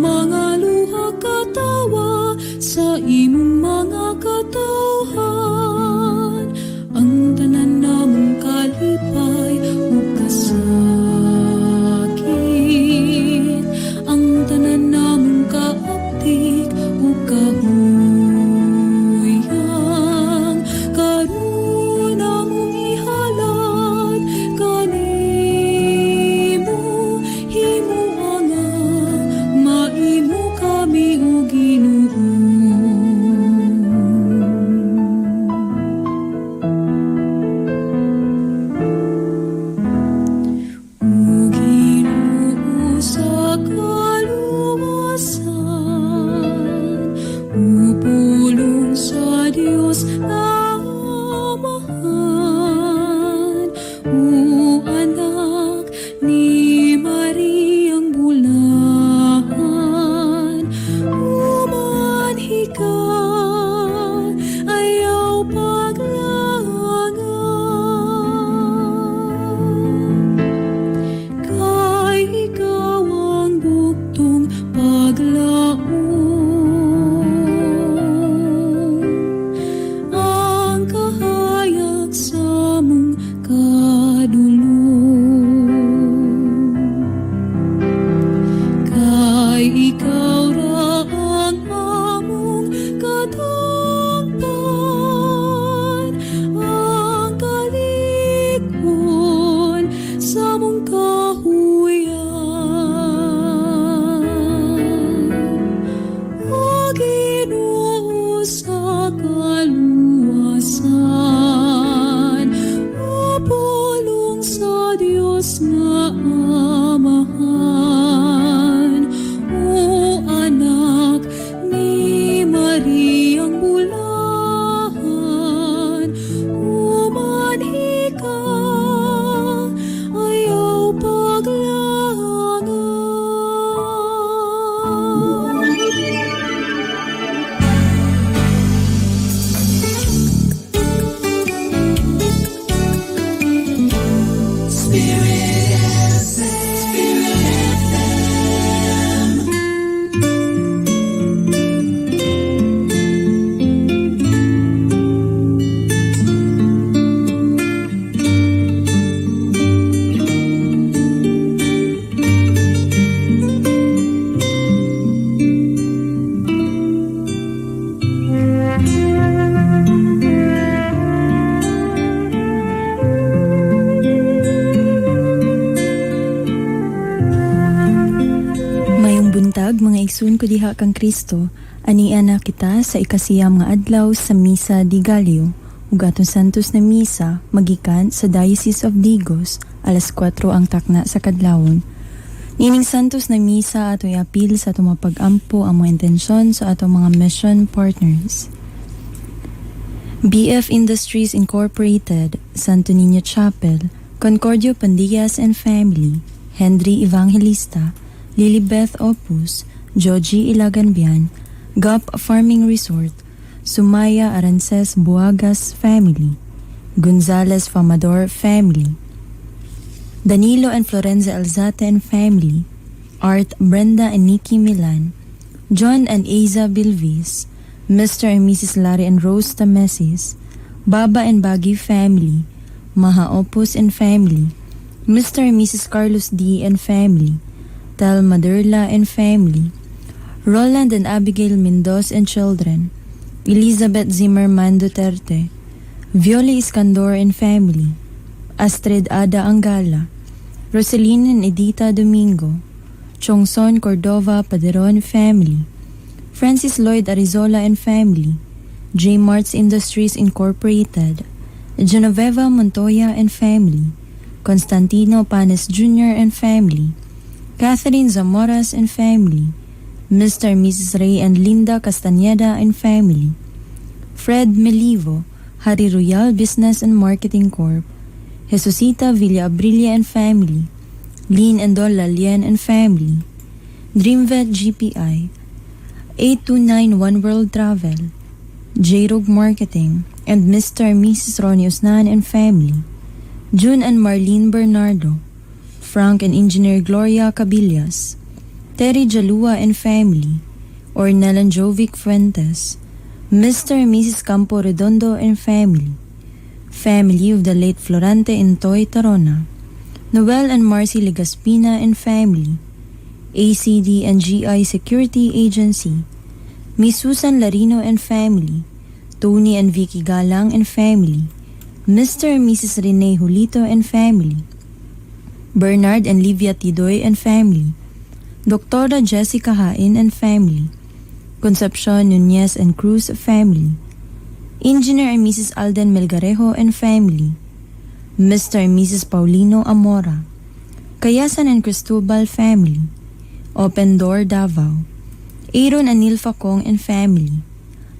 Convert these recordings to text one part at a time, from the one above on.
Mga luha katawa sa imong mga katawhan, ang tanan namong kalipay ug kasakit, ang tanan namong kaaptik ug kahuyang, karon among ihalad kanimo. Himoa nga maimo kami o Ginoo. O Ginoo sa kaluwasan, o pulong sa Dios nga Amahan, o anak ni Mariang Bulahan, umanhi ka, ayaw paglangan. Kay ikaw ang bugtong paglaom, ang kahayag sa among kadulom. Kay ikaw ra ang among kadungpan, ang kalig-on sa among kahuyan. O Ginoo sa kaluwasan, o pulong sa Dios nga Amahan, o anak ni Mariang Bulahan, umanhi ka, ayaw paglangan. Spirit FM. Mayong buntag, mga igsoon ko diha kang Kristo. Ania na kita sa 9 nga adlaw sa Misa de Gallo ug atong Santos na Misa magikan sa Diocese of Digos alas 4 ang takna sa kadlawon. Niining Santos na Misa, ato iapil sa atong mga pag-ampo ang mga intensyon sa atong mga mission partners. BF Industries Incorporated, Santo Niño Chapel, Concordio Pandias and Family, Henry Evangelista, Lilibeth Opus, Joji Ilaganbian, Gop Farming Resort, Sumaya Arances Buagas Family, Gonzales Famador Family, Danilo and Florenza Alzate and Family, Art, Brenda and Nikki Milan, John and Aza Bilvis, Mr. and Mrs. Larry and Rose Tamesis, Baba and Baggy Family, Maha Opus and Family, Mr. and Mrs. Carlos D. and Family, Tel Maderla and Family, Roland and Abigail Mendoz and Children, Elizabeth Zimmerman Duterte, Viola Iskandor and Family, Astrid Ada Angala, Roseline and Edita Domingo, Chongson Cordova Paderon Family, Francis Lloyd Arizola and Family, J. Marts Industries Incorporated, Genoveva Montoya and Family, Constantino Panes Jr. and Family, Catherine Zamoras and Family, Mr. and Mrs. Ray and Linda Castañeda and Family, Fred Melivo, Harry Royal Business and Marketing Corp., Jesusita Villa Abrilia and Family, Lynn and Don Lalien and Family, Dreamvet GPI, 829 One World Travel, J-Rog Marketing, and Mr. and Mrs. Ronnie Usnan and Family, June and Marlene Bernardo, Frank and Engineer Gloria Cabillas, Terry Jalua and family, Ornelan Jovic Fuentes, Mr. and Mrs. Campo Redondo and family, family of the late Florante Intoy Tarona, Noel and Marcy Legaspina and family, ACD and GI Security Agency, Miss Susan Larino and family, Tony and Vicky Galang and family, Mr. and Mrs. Rene Julito and family, Bernard and Livia Tidoy and family, Doctora Jessica Hain and family, Concepcion Nunez and Cruz family, Engineer and Mrs. Alden Melgarejo and family, Mr. and Mrs. Paulino Amora, Kayasan and Cristobal family, Open Door Davao, Aaron and Nilfa Kong and family,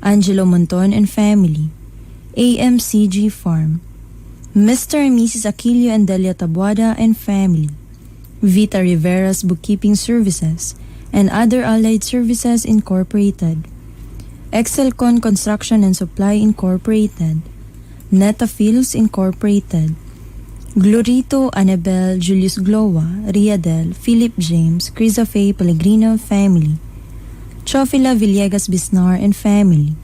Angelo Monton and family, AMCG Farm, Mr. and Mrs. Aquilio and Delia Tabuada and family, Vita Rivera's Bookkeeping Services, and Other Allied Services Incorporated, Excelcon Construction and Supply Incorporated, Neta Fields Incorporated, Glorito Annabel Julius Glowa, Riadel, Philip James, Chrisofe Pellegrino family, Chofila Villegas Bisnar and family,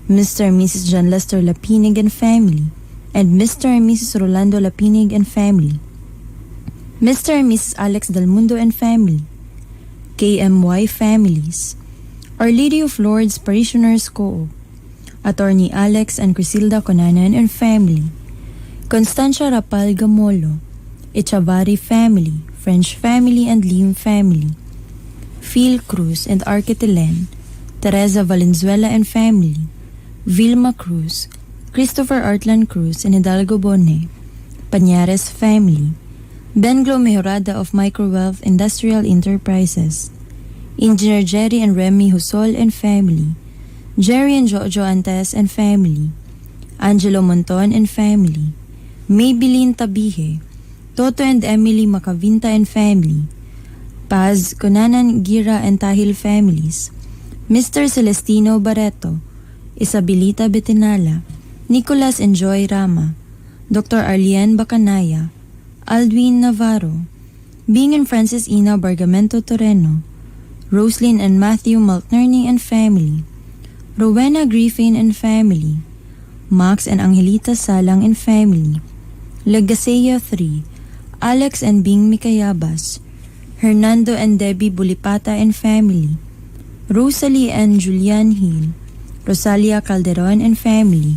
Mr. and Mrs. John Lester Lapinig and family, and Mr. and Mrs. Rolando Lapinig and family, Mr. and Mrs. Alex Del Mundo and family, KMY families, Our Lady of Lourdes Parishioners Co-op, Attorney Alex and Crisilda Conanan and family, Constancia Rapal Gamolo, Echavarri family, French family and Lim family, Phil Cruz and Arquetelen, Teresa Valenzuela and family, Vilma Cruz, Christopher Artlan Cruz and Hidalgo Bone, Pañares family, Benglo Mejorada of Microwealth Industrial Enterprises, Engineer Jerry and Remy Husol and family, Jerry and Jojo Antes and family, Angelo Monton and family, Maybelline Tabihe, Toto and Emily Macavinta and family, Paz, Conanan, Gira and Tahil families, Mr. Celestino Barreto, Isabelita Betinala, Nicolas and Joy Rama, Dr. Arlene Bacanaya, Aldwin Navarro, Bing and Francis Ina Bargamento Toreno, Roslyn and Matthew Maltnerny and family, Rowena Griffin and family, Max and Angelita Salang and family, Legasea 3, Alex and Bing Mikayabas, Hernando and Debbie Bulipata and family, Rosalie and Julian Hill, Rosalia Calderon and family,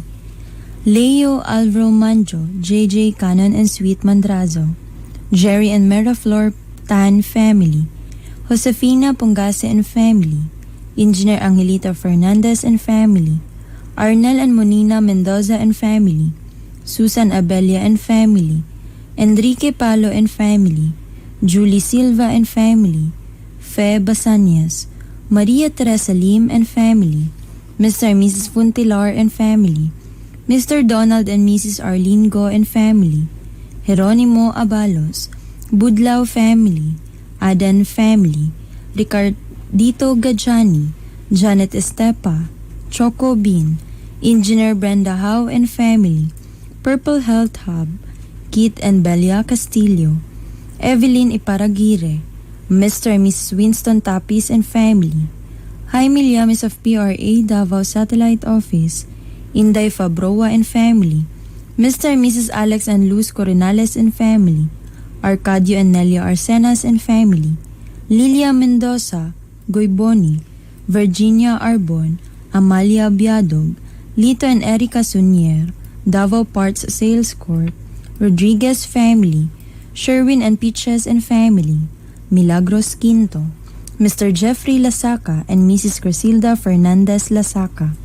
Leo Alvaro Manjo, JJ Cannon and Sweet Mandrazo, Jerry and Meraflor Tan family, Josefina Pongase and family, Engineer Angelita Fernandez and family, Arnel and Monina Mendoza and family, Susan Abelia and family, Enrique Palo and family, Julie Silva and family, Fe Basanyas, Maria Teresa Lim and family, Mr. and Mrs. Funtilar and family, Mr. Donald and Mrs. Arlene Go and family, Geronimo Abalos, Budlao family, Adan family, Ricardito Gajani, Janet Estepa, Choco Bean, Engineer Brenda Howe and family, Purple Health Hub, Kit and Belia Castillo, Evelyn Iparagire, Mr. and Mrs. Winston Tapis and family, Jaime Llames of PRA Davao Satellite Office, Inday Fabroa and family, Mr. and Mrs. Alex and Luz Coronales and family, Arcadio and Nelia Arsenas and family, Lilia Mendoza, Goyboni, Virginia Arbon, Amalia Biadog, Lito and Erica Sunier, Davao Parts Sales Corp, Rodriguez family, Sherwin and Peaches and family, Milagros Quinto, Mr. Jeffrey Lasaka and Mrs. Crisilda Fernandez Lasaka.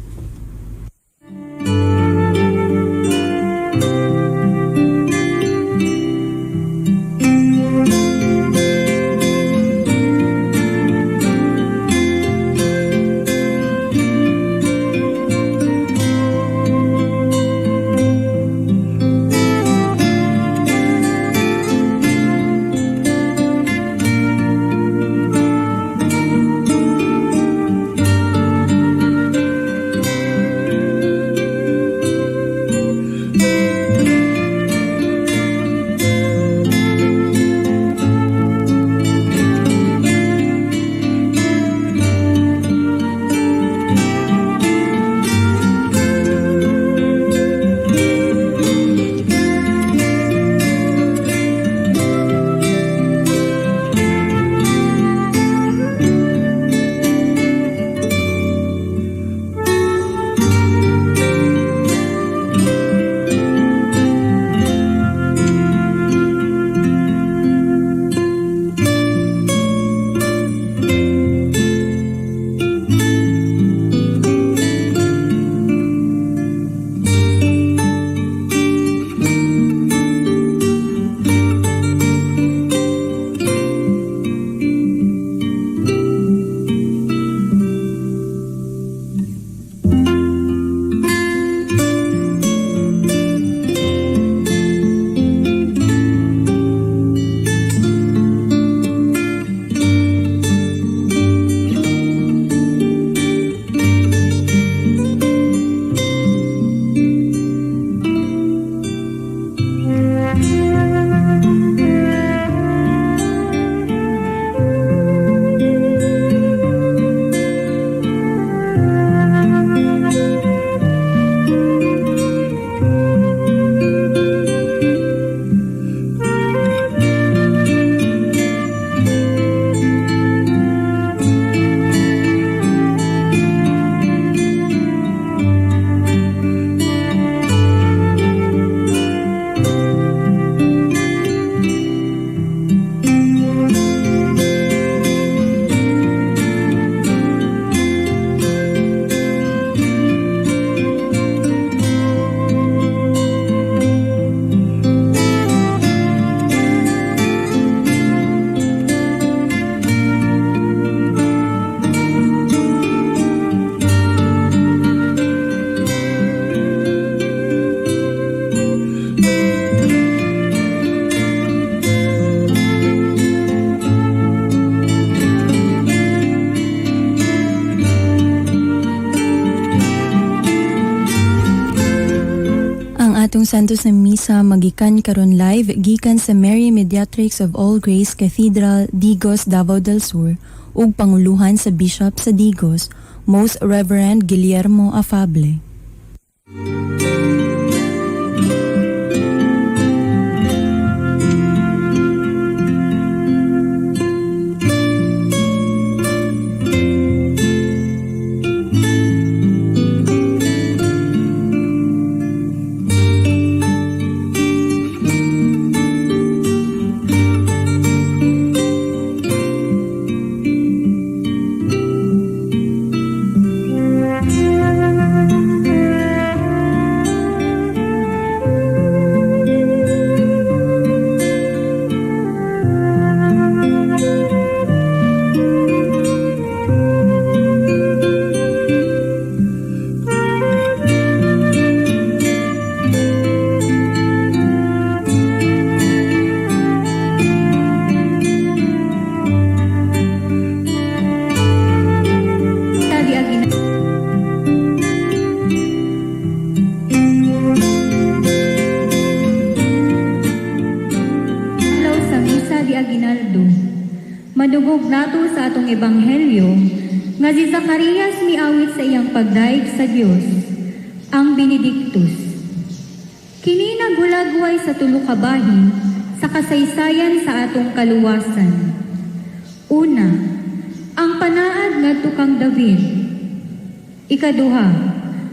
Atong Santos na Misa magikan karon live gikan sa Mary Mediatrix of All Grace Cathedral, Digos, Davao del Sur ug panguluhan sa Bishop sa Digos, Most Reverend Guillermo Afable. Tadi agina. Adlaw sa misa di Aguinaldo. Madugog nato sa atong ebanghelyo nga si Zacarias miawit sa iyang pagdaig sa Dios, ang Benedictus. Kini nagulagway sa tulo ka bahin sa kasaysayan sa atong kaluwasan. Una, ang panaad ngadto kang David. Ikaduha,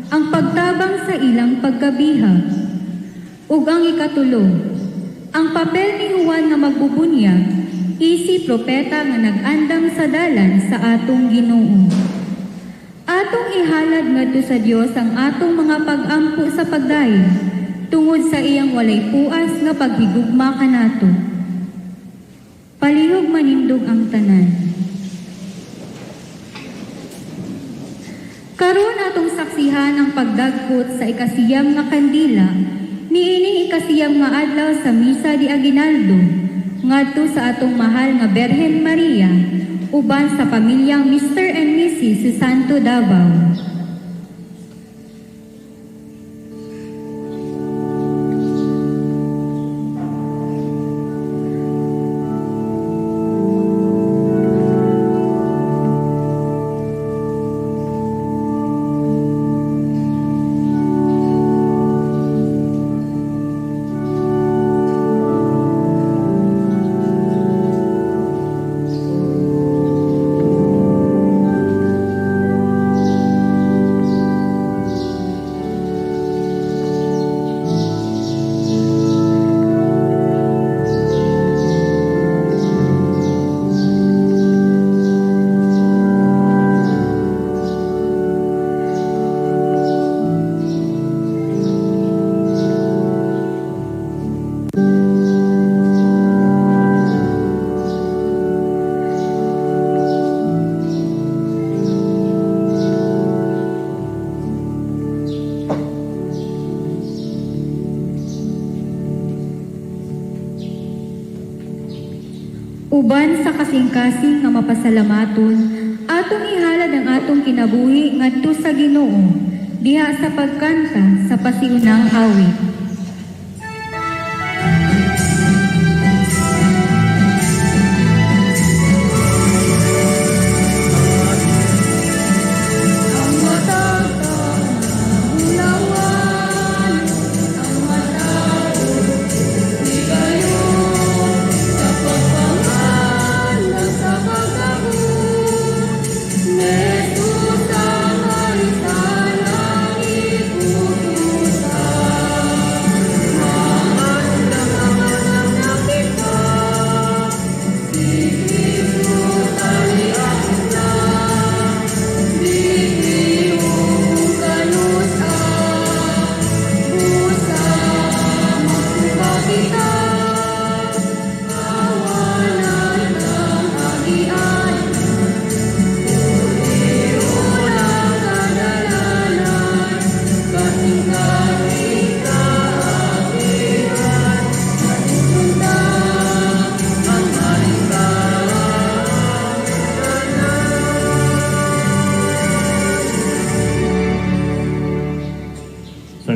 ang pagtabang sa ilang pagkabihag. Ug ang ikatulo, ang papel ni Juan nga magbubunyag, isi propeta nga nag-andam sa dalan sa atong Ginoo. Atong ihalad ngadto sa Dios ang atong mga pag-ampo sa pagdaig tungod sa iyang walay puas nga paghigugma kanato. Palihog manindog ang tanan. Karon atong saksihan ang pagdagkot sa ikasiyam nga kandila niining ikasiyam nga adlaw sa Misa di Aguinaldo ngadto sa atong mahal nga Berhen Maria uban sa pamilyang Mr. and Mrs. Susanto Davao. Uban sa kasing-kasing nga mapasalamaton, atong ihalad ang atong kinabuhi ngadto sa Ginoo diha sa pagkanta sa pasiunang awit.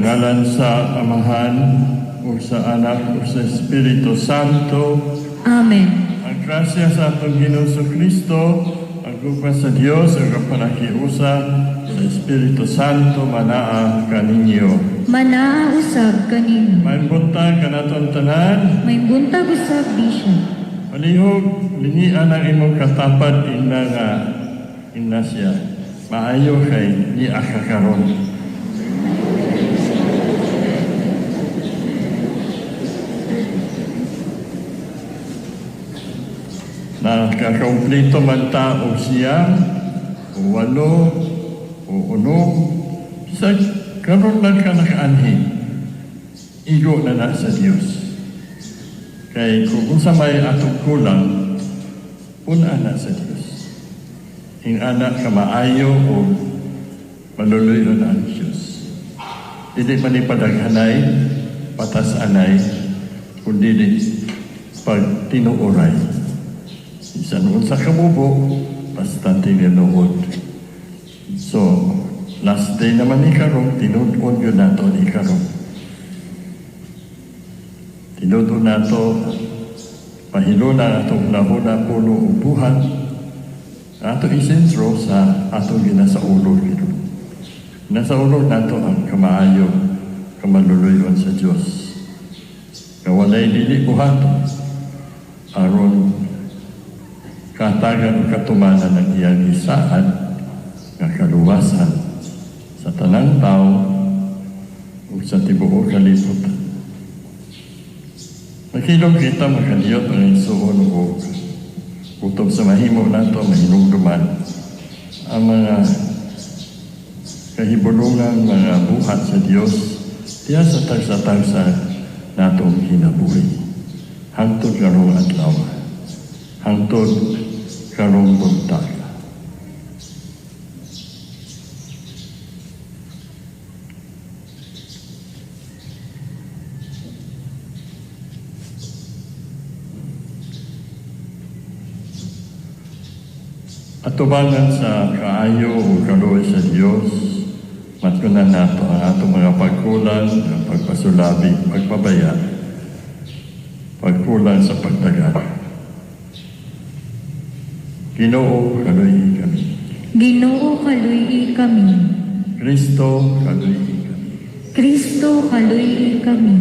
Sa ngalan sa Amahan, ug sa Anak, ug sa Espiritu Santo. Amen. Ang grasya sa atong Ginoong Kristo, ang gugma sa Dios, ug ang panakiusa sa Espiritu Santo manaa kaninyo. Manaa usab kaninyo. Maayong buntag kanatong tanan. Maayong buntag usab, Bishop. Palihog, lingian ang imong katapad ina nga ina siya. Maayo kay nia ka karon. Nakakompleto man ta og 9, o 8, o 6, sa karon lang ka nakaanhi. Igo na na sa Dios. Kay kung unsa may atong kulang, una na sa Dios. Ing-ana ka maayo o maluluyon ang Diyos. Dili man ni padaghanay, patas-anay, kundi di pag tinuoray. Bisan unsa kabubo, basta tinuod. So, last day naman ni karon, tinuod yun nato ni karon. Tinuod nato, pahiluna atong lahuna puno ug buhat, ato isentro sa atong ginasaulog karon. Nasaulog nato ang kamaayo, kamaluluyon sa Dios. Kawalay dili buhaton, aron katagan o katumanan ng iyang gisaad nga kaluwasan sa tanang tao ug sa tibuok kalibutan. Maghilom kita, makadiyot ang igsuon og utob sa mahimo nato mahinumduman ang mga kahibulungan, mga buhat sa Dios diya sa tagsa-tagsa natong kinabuhi hangtod karong adlaw, hangtod karong buntag. Atubangan sa kaayo o kaluoy sa Dios, matkunan nato ang atong mga pagkulang, ang pagpasulabi, pagpabaya, pagkulang sa pagtagan. Ginoo, kaluy kami. Ginoo, kaluy kami. Kristo, kaluy kami. Kristo, kaluy kami.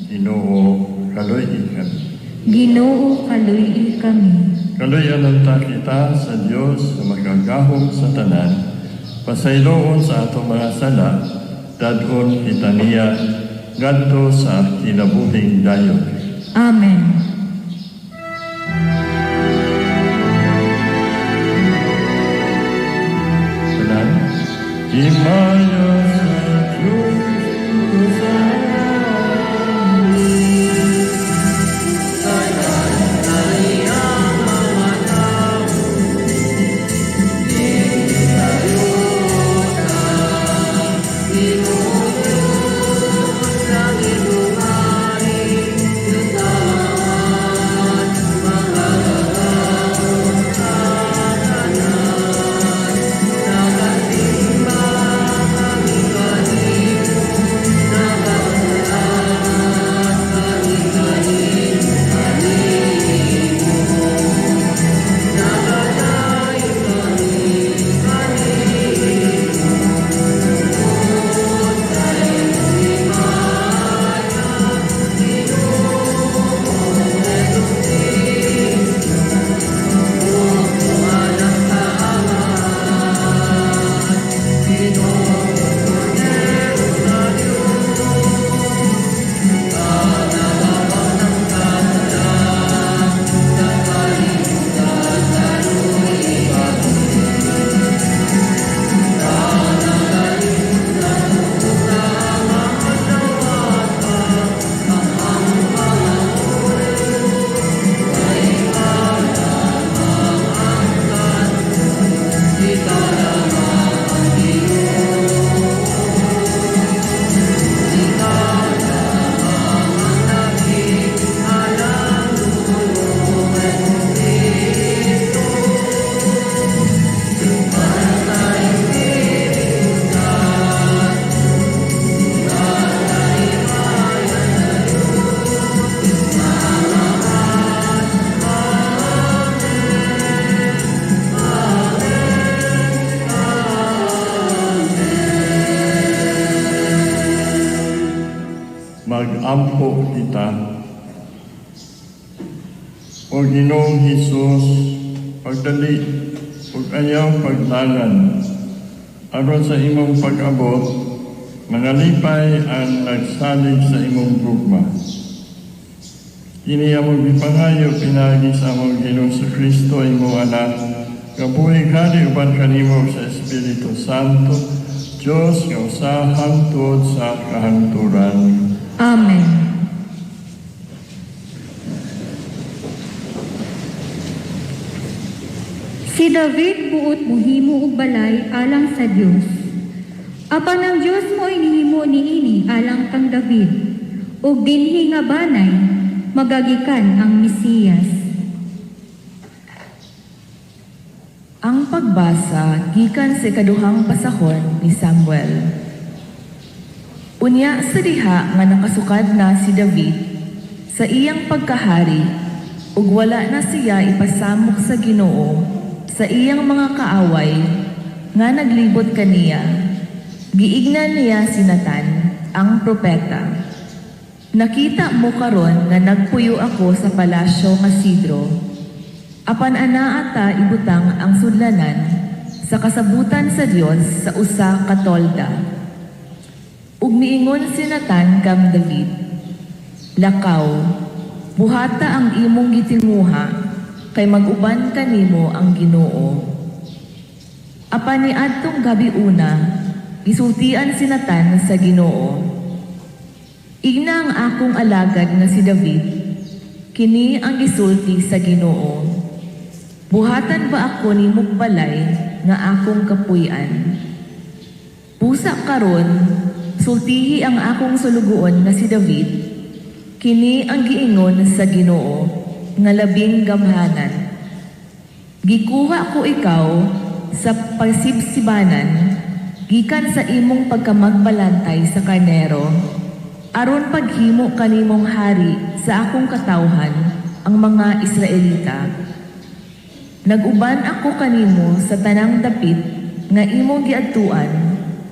Ginoo, kaluy kami. Ginoo, kaluy kami. Kaluyan ta kita sa Dios na makagahom sa tanan, pasayloon sa atong mga sala, dadon kita niya ngadto sa kinabuhing dayon. Amen. Tanan, himaya sa Diyos sa Mag-ampo kita. O Ginoong Hesus, pagdali ug ayaw pagdalan, aron sa imong pag-abot, mangalipay ang nagsalig sa imong gugma. Kini among gipangayo pinaagi sa among Ginoong Kristo, imong Anak, nga buhi hari uban kanimo sa Espiritu Santo, Diyos nga usa hangtod sa kahangturan. Amen. Si David buot muhimo og balay alang sa Dios. Apan ang Dios mo'y nihimo niini alang kang David, ug dinhi nga banay magagikan ang Mesiyas. Ang pagbasa gikan sa ikaduhang basahon ni Samuel. Unya sa diha nga nakasukad na si David sa iyang pagkahari ug wala na siya ipasamok sa Ginoo sa iyang mga kaaway nga naglibot kaniya. Giignan niya si Nathan ang propeta. "Nakita mo karon nga nagpuyo ako sa palasyo nga sidro. Apan anaa ta ibutang ang sudlanan sa kasabutan sa Dios sa usa ka tolda." Ug miingon si Nathan kang David, "Lakaw, buhata ang imong gitinguha, kay mag-uban kanimo ang Ginoo." Apan niadtong gabiuna, gisultian si Nathan sa Ginoo, "Igna ang akong alagad nga si David, kini ang gisulti sa Ginoo: Buhatan ba ako nimog balay nga akong kapuy-an? Busa karon, sultihi ang akong sulugoon nga si David, kini ang giingon sa Ginoo nga labing gamhanan: Gikuha ko ikaw sa pagsibsibanan, gikan sa imong pagkamagbalantay sa karnero, aron paghimo kanimong hari sa akong katawhan, ang mga Israelita. Nag-uban ako kanimo sa tanang dapit nga imong giadtuan,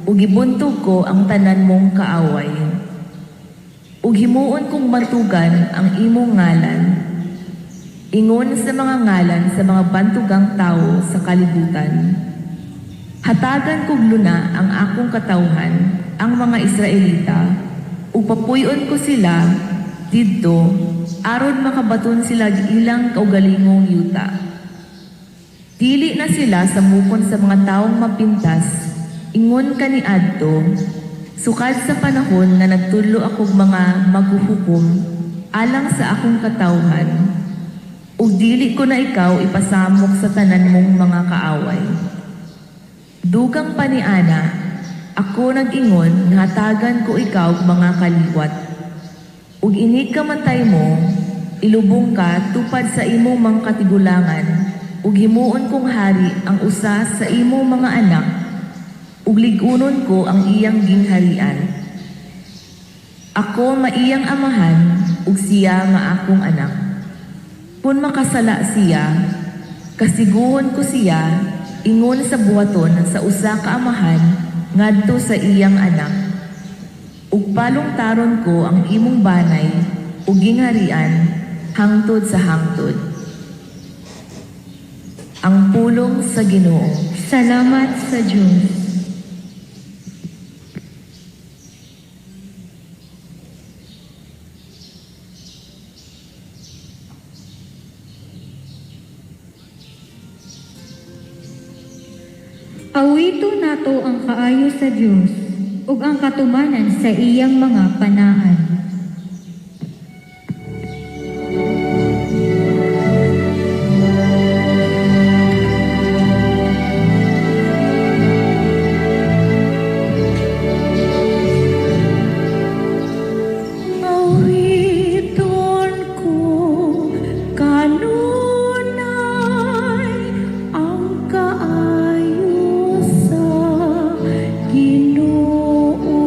ug gibuntog ko ang tanan mong kaaway. Ug himuon kong bantugan ang imong ngalan, ingon sa mga ngalan sa mga bantugang tawo sa kalibutan. Hatagan kog luna ang akong katawhan, ang mga Israelita, ug papuy-on ko sila didto aron makabaton sila ilang kaugalingong yuta. Dili na sila samukon sa mga taong mapintas, ingon kaniadto, sukad sa panahon nga nagtudlo akog mga maghuhukom alang sa akong katawhan, ug dili ko na ikaw ipasamok sa tanan mong mga kaaway. Dugang pa niana, ako nag-ingon nga hatagan ko ikaw og mga kaliwat. Ug inig kamatay mo, ilubong ka tupad sa imong mga katigulangan, ug himuon kong hari ang usa sa imong mga anak, ug lig-unon ko ang iyang gingharian. Ako maiyang amahan, ug siya maakong anak. Kung makasala siya, kasiguhon ko siya, ingon sa buhaton sa usa ka amahan ngadto sa iyang anak. Ug palungtaron ko ang imong banay ug gingharian hangtod sa hangtod." Ang pulong sa Ginoo. Salamat sa Diyos. Awito nato ang kaayo sa Dios ug ang katumanan sa iyang mga panaad. Awiton ko kanunay ang kaayo sa Ginoo.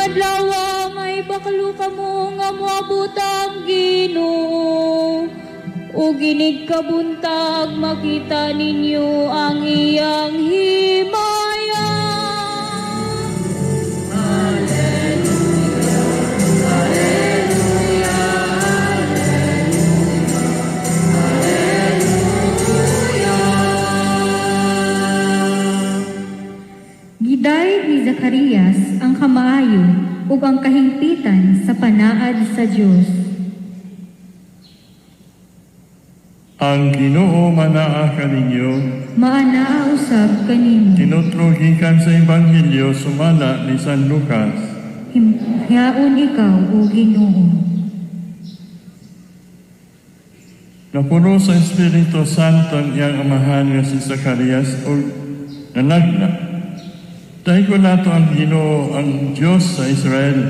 adlaw mahibalo kamo nga moabot ang Ginoo. Ug inig kabuntag makita ninyo ang iyang himaya. Gidayeg ni Zacarias ang kamaayo ug ang kahingpitan sa panaad sa Dios. Ang Ginoo manaa kaninyo. Maanaa usab kanimo. Tinutro gikan sa Ebanghelyo sumala ni San Lucas. Himyaon ikaw, o Ginoo. Napuno sa Espiritu Santo ang iyang amahan nga si Zacarias ug nanagna. Daygon nato ang Ginoo, ang Dios sa Israel,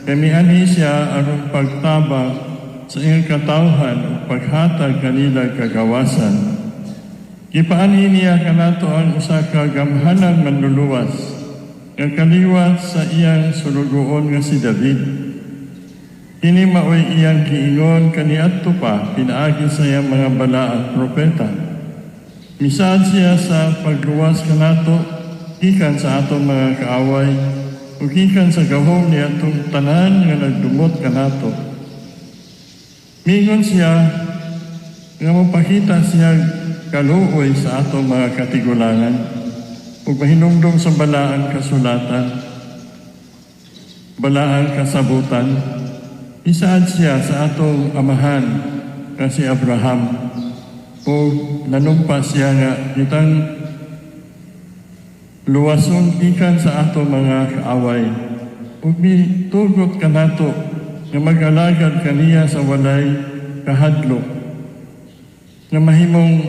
kay mianhi siya aron pagtabang sa iyang katawhan ug paghatag kanila kagawasan. Gipaanhi niya kanato ang usa ka gamhanang manluluwas nga kaliwat sa iyang sulugoon nga si David. Kini maoy iyang giingon kaniadto pa pinaagi sa iyang mga balaang propeta. Misaad siya sa pagluwas kanato gikan sa atong mga kaaway ug gikan sa gahom ni atong tanan nga nagdumot kanato. Mingon siya nga mopakita siya kaluoy sa atong mga katigulangan ug mahinumdom sa balaang kasulatan, balaang kasabutan. Isaad siya sa atong amahan nga si Abraham ug nanumpa siya nga kitang luwason gikan sa atong mga kaaway ug mitugot kanato nga mag-alagad kaniya sa walay kahadlok, nga mahimong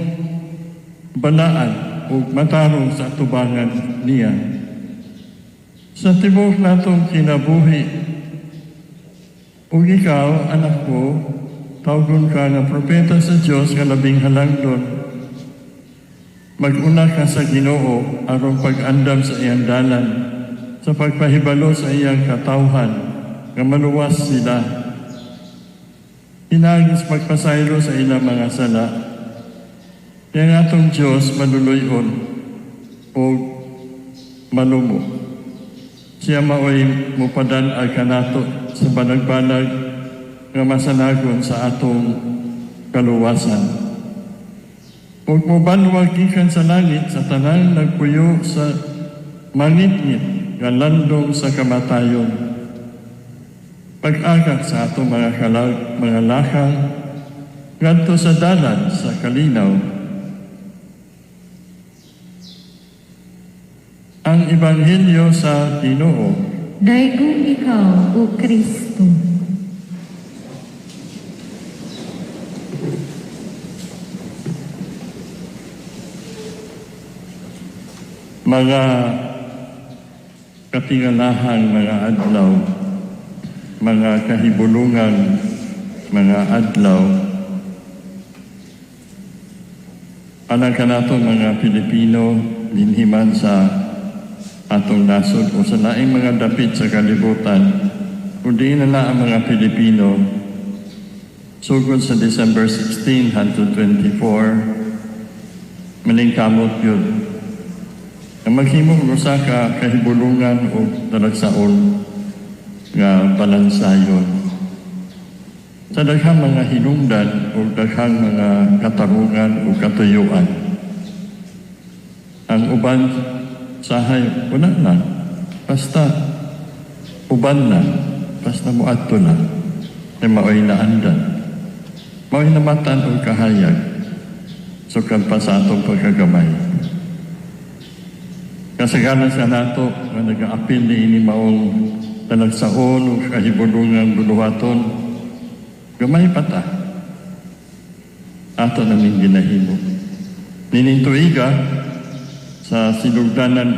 balaan ug matarong sa atubangan niya. Sa tibuok natong kinabuhi, ug ikaw, anak ko, tawgon ka nga propeta sa Dios nga labing halangdon. Mag-una ka sa Ginoo aron pag-andam sa iyang dalan, sa pagpahibalo sa iyang katawhan, nga maluwas sila. Pinaagi sa pagpasaylo sa ilang mga sala. Kaya nga atong Diyos maluluyon o malumo. Siya maoy mupadan-ag kanato sa banag-banag nga masanagon sa atong kaluwasan. Ug mobanwag gikan sa langit sa tanang nagpuyo sa mangitngit nga landong sa kamatayon. Pag-agak sa atong mga kalag, mga lakang ngadto sa dalan sa kalinaw. Ang Ebanghelyo sa Ginoo. Daygon ikaw, O Kristo. Mga katingalahang mga adlaw, mga kahibulungan mga adlaw, alang kanato mga Pilipino dinhiman sa atong nasod o sa laing mga dapit sa kalibutan, kundi na na ang mga Pilipino sugod sa December 16 hangtod 24, maningkamot yun ang maghimo og usa ka kahibulungan o talagsaon nga balansayon sa daghang mga hinungdan o daghang mga katarungan o katuyuan. Ang uban sahay wala na. Basta uban na, basta moadto na, ay maoy naandan. Maoy namatan og kahayag sukad pa sa atong pagkagamay. Kasagaran sa nato nga nag-aapil ni ini maong talagsaon o kahibulungan buluhaton, gamay pa ta. Ato namin ginahimo. Nining tuiga sa sinugdanan,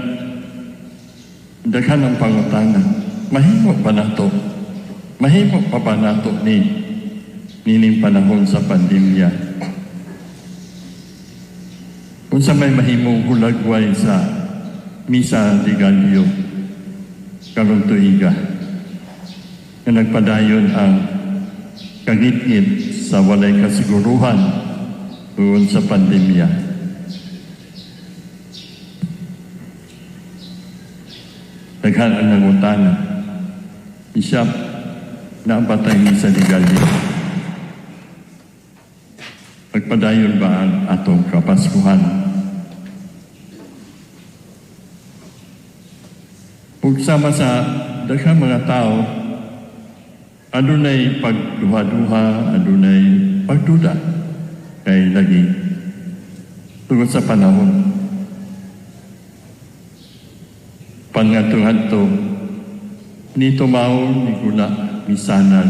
daghan ang pangutana. Mahimo pa nato? Mahimo pa ba nato ni nining panahon sa pandemya? Unsa may mahimong hulagway sa Misa de Gallo karong tuiga? Nga nagpadayon ang kangitngit sa walay kasiguruhan tungod sa pandemya. Daghan ang nangutana. Bishop, naa ba tay misa de Gallo? Pagpadayon ba ang atong Kapaskuhan? Ug sama sa daghang mga tao, adunay pagduha-duha, adunay pagduda kay lagi tungod sa panahon. Pangadto-adto ni tumaon ni gula misanag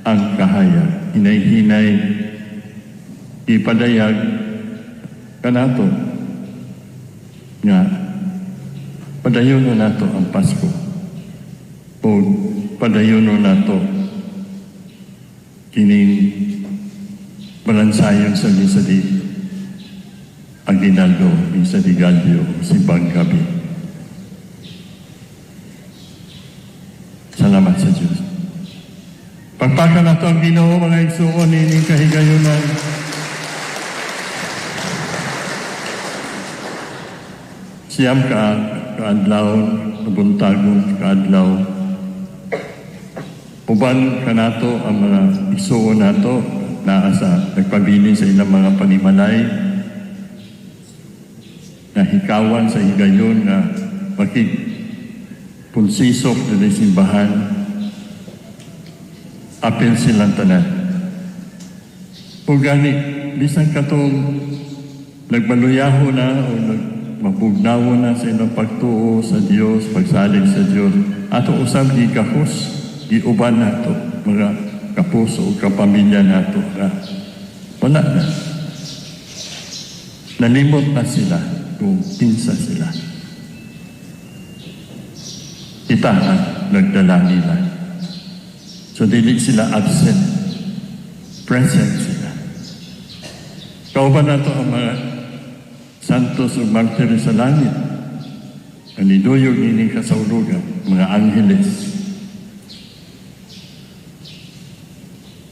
ang kahayag. Hinay-hinay ipadayag kanato nga padayon nato ang Pasko o padayon nato kining balansayon sa Misa de Aguinaldo, Misa de Gallo, Simbang Gabi. Salamat sa Diyos. Pagpaka nato ang Ginoo, mga igsuon, ining kahigayunan. 9 ka kaadlaw, kabuntagon kaadlaw. Uban kanato ang mga igsuon nato naa sa nagpabilin sa ilang mga panimalay, nahikawan sa higayon nga makigpunsisok dinhi simbahan, apil silang tanan. O gani, bisan katong nagbaluyaho na o nagmabugnawo na sa ilang pagtuo sa Dios, pagsalig sa Dios, ato usab gikahos, giuban nato mga kapuso o kapamilya nato na wala na. Nalimot na sila kung kinsa sila. Kita ang nagdala nila. So dili sila absent. Present sila. Kauban nato ang mga santos ug martires sa langit. Ang niduyog nining kasaulugan, mga angheles.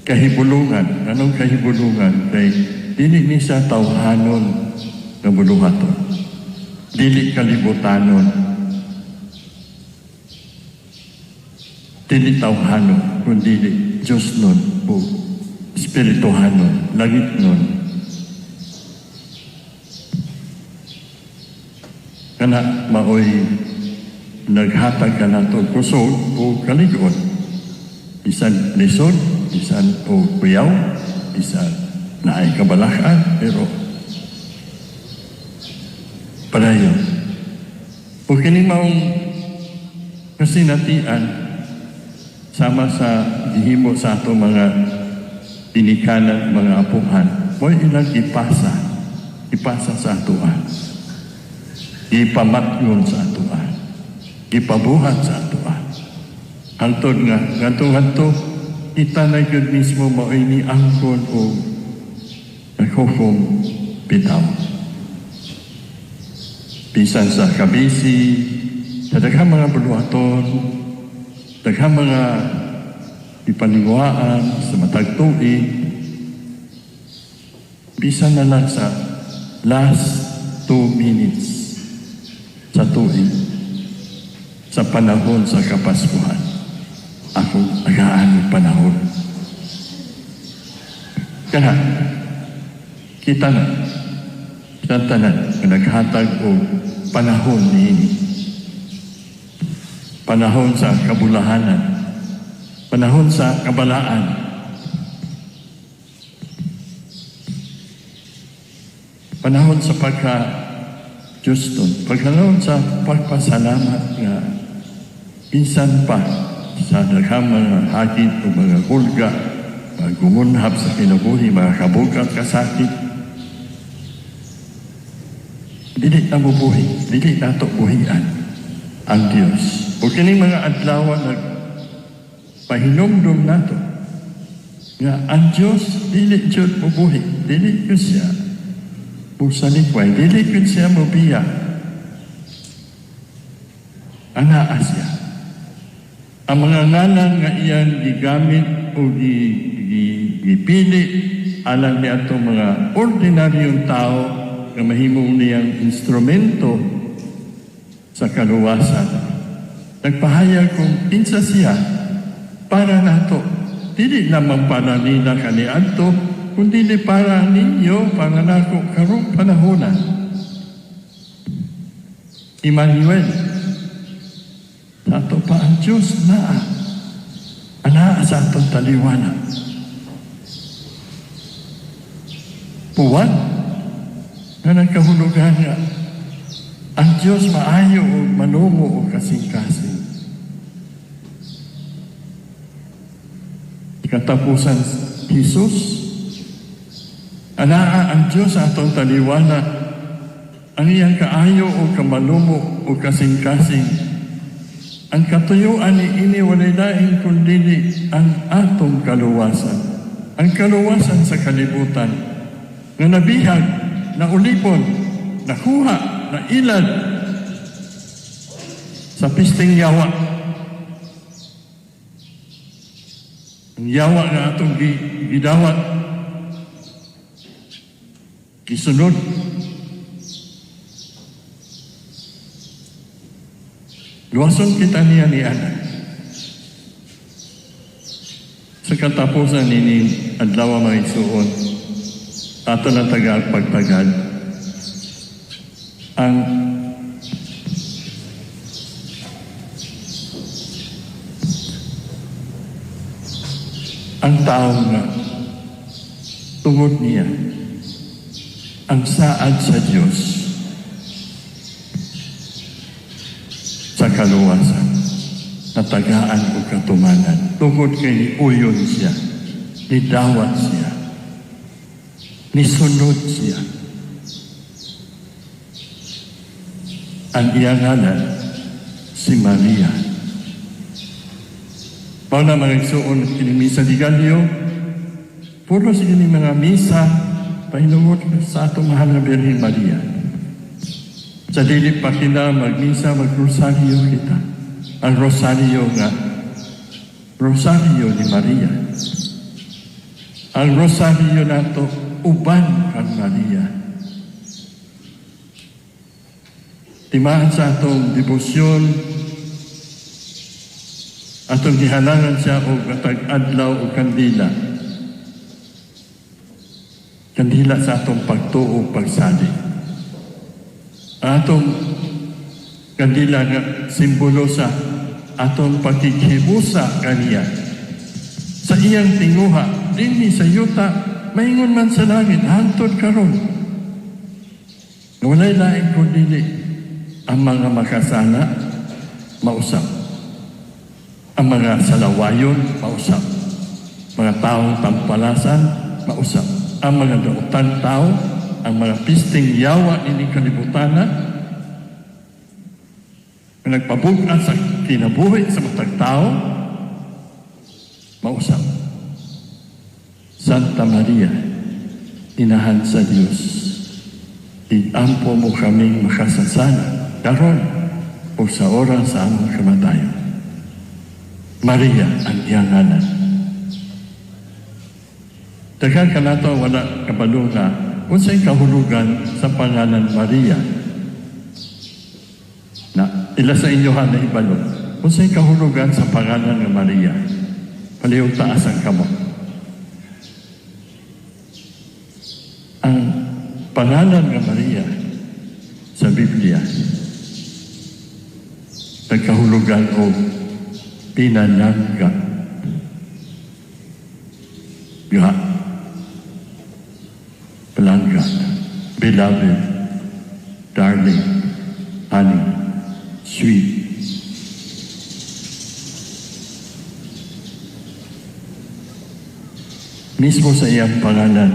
Kahibulungan, anong kahibulungan? Kay dili ni siya tawhanon nga buluhaton. Dili kalibutanon. Dili tawhanon, kundi Diyos nun o espirituhanon, langit nun. Kana maoy naghatag ka nato kusog o kalig-on. Bisan lisod, bisan o kuyaw, bisan naay kabalakan, pero padayon. O kini maong kasinatian sama sa gihimo sa ato mga tinikanan, mga apuhan, mo'y ilang ipasa sa atoan, ipamatyon sa atoan, ipabuhat sa atoan. Hangtod nga, ngadto-ngadto, kita na gyud mismo mao'y niangkon o naghukom bitaw. Bisan sa kabisi, sa daghang mga buluhaton, daghang mga ipaninguhaan sa matag tuig, bisan na lang sa last 2 minutes sa tuig, sa panahon sa Kapaskuhan. Akong agaan og panahon. Kana, kita na, kita tanan, nga naghatag og panahon niini. Panahon sa kabulahanan, panahon sa kabalaan. Panahon sa pagka Diyos, panahon sa pagpasalamat nga bisan pa sa daghang mga hagit o mga hulga, mga gumunhap sa kinabuhi, mga kabugat, kasakit, dili na mubuhi, dili na to buhian ang Dios. O kining mga adlaw nagpahinumdum nato nga ang Dios dili jud mubuhi, dili jud siya musalikway, dili jud siya mobiya. Anaa siya. Ang mga ngalan nga iyang gigamit o gipili alang ni atong mga ordinaryong tao nga mahimong niyang instrumento sa kaluwasan. Nagpahayag kung kinsa siya para nato. Dili lamang para nila kaniadto, kundi para ninyo, para nako karong panahona. Emmanuel, sa ato pa ang Diyos naa. Anaa sa atong taliwana. Puwan na nagkahulugan nga ang Diyos maayo o manumo o kasing-kasing. Ikatapusan, Jesus, anaa ang Diyos sa atong taliwana, ang iyang kaayo o kamalumo o kasing-kasing. Ang katuyuan ni ini walay lain kundi ang atong kaluwasan. Ang kaluwasan sa kalibutan nga nabihag, naulipon, nakuha, nailad sa pisting yawa. Ang yawa nga atong gidawat, gisunod. Luwason kita niya ni Ana. Sa katapusan nini adlaw mga igsuon, ato na taga pagtagad ang tao nga tungod niya ang saad sa Dios sa kaluwasan, natagaan o katumanan, tungod kay niuyon siya, nidawat siya, nisunod siya. Ang iyang ngalan si Maria. Mao na mga igsuon kini misa di Gallo, puro sa kini mga misa pahinungod sa atong mahal nga Birhen Maria. Sa dili pa kita magmisa, magrosaryo kita. Ang rosaryo nga, rosaryo ni Maria. Ang rosaryo nato uban kan Maria. Timaan sa atong debosyon, atong gihalangan siya og matag adlaw og kandila. Kandila sa atong pagtuo, pagsalig. Atong kandila nga simbolo sa atong pagkikibusa kaniya. Sa iyang tinguha, dinhi sa yuta, maingon man sa langit, hangtod karon. Walay lain kundi ang mga makasala, mausap. Ang mga salawayon, mausap. Mga taong tampalasan, mausap. Ang mga dautan tao, ang mga pisting yawa ini kalibutana, ang nagpabug-at sa kinabuhi sa matag tao, mausap. Santa Maria, inahan sa Dios, iampo mo kaming makasasala, karon o sa oras sa among kamatayon. Maria ang iyang ngalan. Daghan kanato wala kabalo nga unsay kahulugan sa pangalan Maria. Na ila sa inyo ha na ibalo. Unsay kahulugan sa pangalan nga Maria? Palihog taas ang kamot. Ang pangalan nga Maria sa Biblia nagkahulugan og pinalangga. Ga. Palangga. Beloved. Darling. Honey. Sweet. Mismo sa iyang pangalan,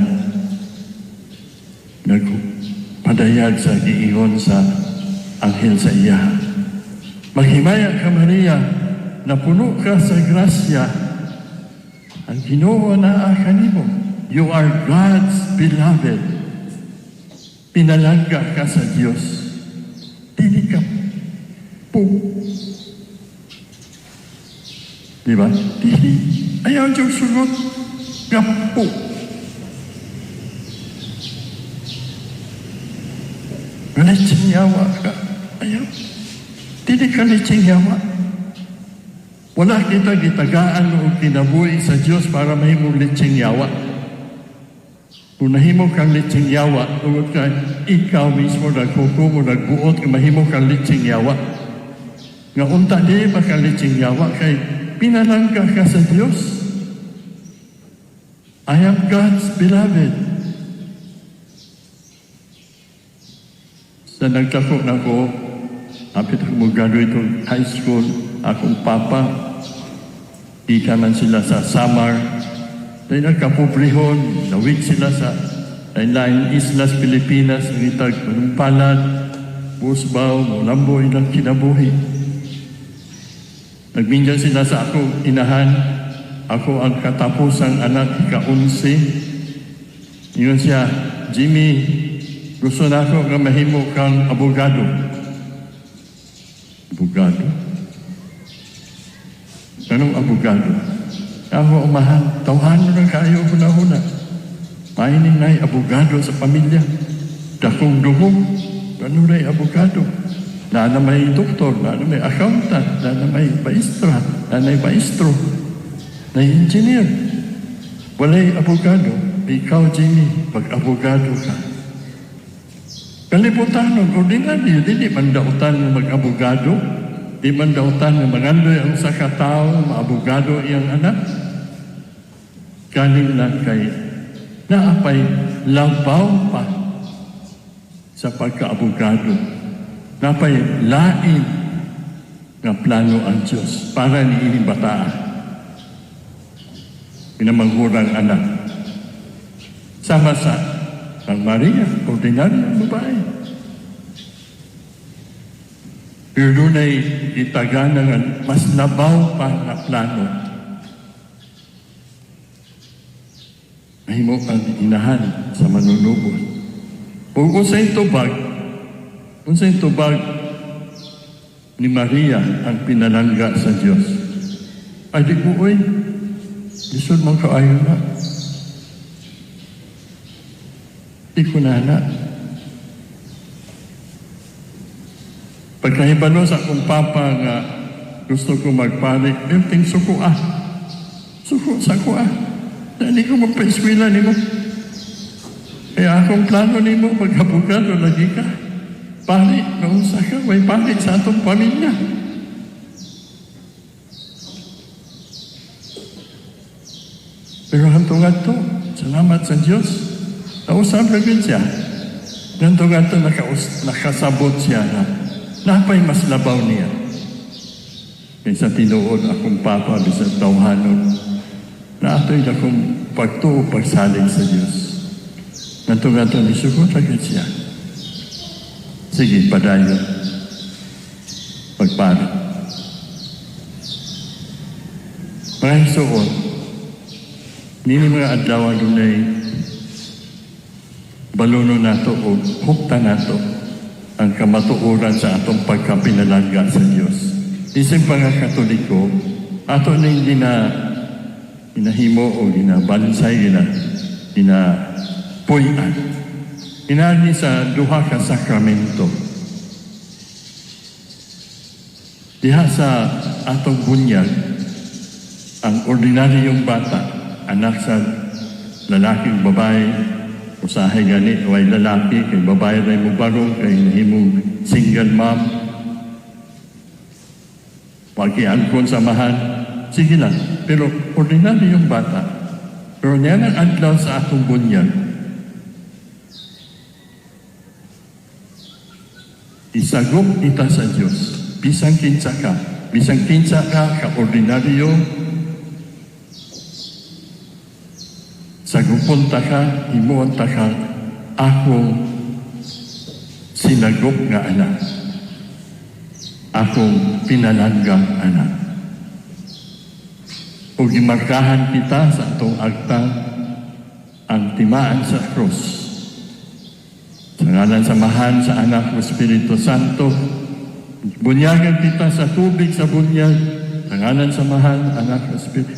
nagpadayag sa giingon sa anghel sa iya. Maghimaya ka, Maria, napuno ka sa grasya. Ang Ginoo naa kanimo. You are God's beloved. Pinalangga ka sa Dios. Dili ka po. Di ba? Dili. Ayaw diyong sugot. Gapo. Lecheng yawa ka. Ayaw. Dili ka lecheng yawa. Wala kita gitagaan og kinabuhi sa Dios para mahimong lecheng yawa. Kung nahimo kang lecheng yawa, tungod kay ikaw mismo naghukom o nagbuot nga mahimo kang lecheng yawa. Nga unta di pa ka lecheng yawa kay pinalangga ka sa Dios. I am God's beloved. Sa nagdako na ko, hapit ako mo graduate og high school, akong papa, ika man sila sa Samar, dahil nagkapobrehon, lawig sila sa lain Islas Pilipinas, ngitag Manumpalad, Busbaw, Mulambo, ilang kinabuhi. Nagminyan sila sa akong inahan, ako ang katapusang anak, ika-11. Ingon siya, "Jimmy, gusto na ako nga mahimo kang abogado." Abogado? Anong abogado? Ako umahan, tawhan na kayo huna-huna. Mahining na'y abogado sa pamilya. Dakong dugo, ano na'y abogado? Na na may doktor, na na may accountant, na na may maestra, na may maestro, na engineer. Walay abogado. Ikaw, Jimmy, pag-abogado ka. Kalibutan ng ordinaryo, dili man dautan nga mag-abogado, di man dautan nga mangandoy ang sa katao, maabogado iyang anak. Galing lang kay naapay labaw pa sa pagkaabogado. Napay lain nga plano ang Diyos para ni ining bataa. Pinamanghurang anak. Sama sa ang Maria, ordinaryong babae. Pero dunay itagana nga mas labaw pa na plano. Mahimo ang inahan sa manunubos. Kung unsay tubag ni Maria ang pinalangga sa Dios. Ay di ko, uy, lisod man kaayo na. Di ko na na. Pagkahibalo sa akong papa nga gusto ko magpanik, minting suko ah. Suko sa ko ah. Dali ko magpa-eskwela nimo. Kaya akong plano nimo magabogado lagi ka. Pari, naunsa ka, may pari sa atong pamilya. Pero hantong adto, salamat sa Diyos. Nausap na gud siya. Hantong adto nakasabot siya na napay mas labaw niya. Kaysa tinuod akong papa bisan tawhanon, na ato'y akong pagtuo pagsalig sa Diyos. Hantong adto nisugot agad siya. Sige, padayon. Pagpara. Mga hisuon, nini mga adlaw dunay baluno nato o hukta nato ang kamatuoran sa atong pagkapinalangga sa Dios. Isip pa nga Katoliko, ato ning ginahimo o ginabansay, ginapuy-an. Inani sa duha ka sakramento. Diha sa atong bunyag, ang ordinaryong bata, anak sa lalaking babae, usahay gani, way lalaki, kay babae ray mo barong, kay nahimong single mom, pagiangkon sa mahan, sige lang. Pero ordinaryong bata, pero niya ang adlaw sa atong bunyag, isagop ita sa Dios. Bisan kinsa ka, bisan kinsa ka ka ordinaryo, sagupon ta ka, himuon ta ka, akong sinagop nga anak, akong pinalanggang anak. O gimarkahan kita sa atong agta ang timaan sa krus. Sa ngalan sa Amahan, sa Anak, sa Espiritu Santo, bunyagan kita sa tubig sa bunyag. Sa ngalan sa Amahan, Anak, Espiritu.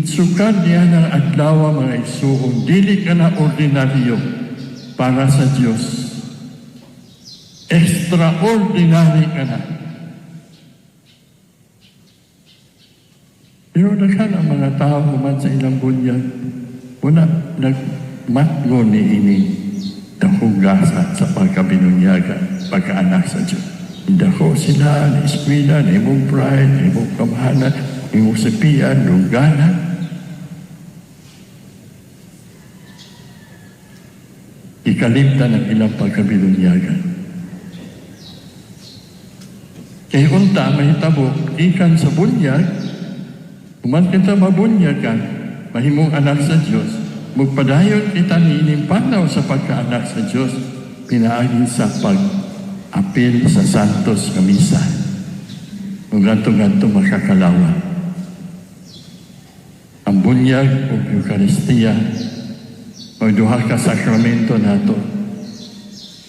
Sukad niya ng adlaw, mga igsuon, dili ka na ordinaryo para sa Diyos. Extraordinary ka na. Pero daghan ang mga tao human sa ilang bunyag, wala nagmatgo ni ini dakong gasa sa pagkabinunyagan, pagkaanak sa Diyos. Dako sila, ni eskwela, ni imong pride, ni imong kamahalan, ni imong sapian, lungganan. Ikalimtan ang ilang pagkabinunyagan. Kay unta mahitabo gikan sa bunyag, human kita mabunyag ka, mahimong anak sa Dios, magpadayon kita niining panaw sa pagkaanak sa Dios, pinaagi sa pag-apil sa Santos nga Misa. Ug ganto-ganto makakalawa. Ang bunyag ug Eukaristiya, may duha ka sakramento nato.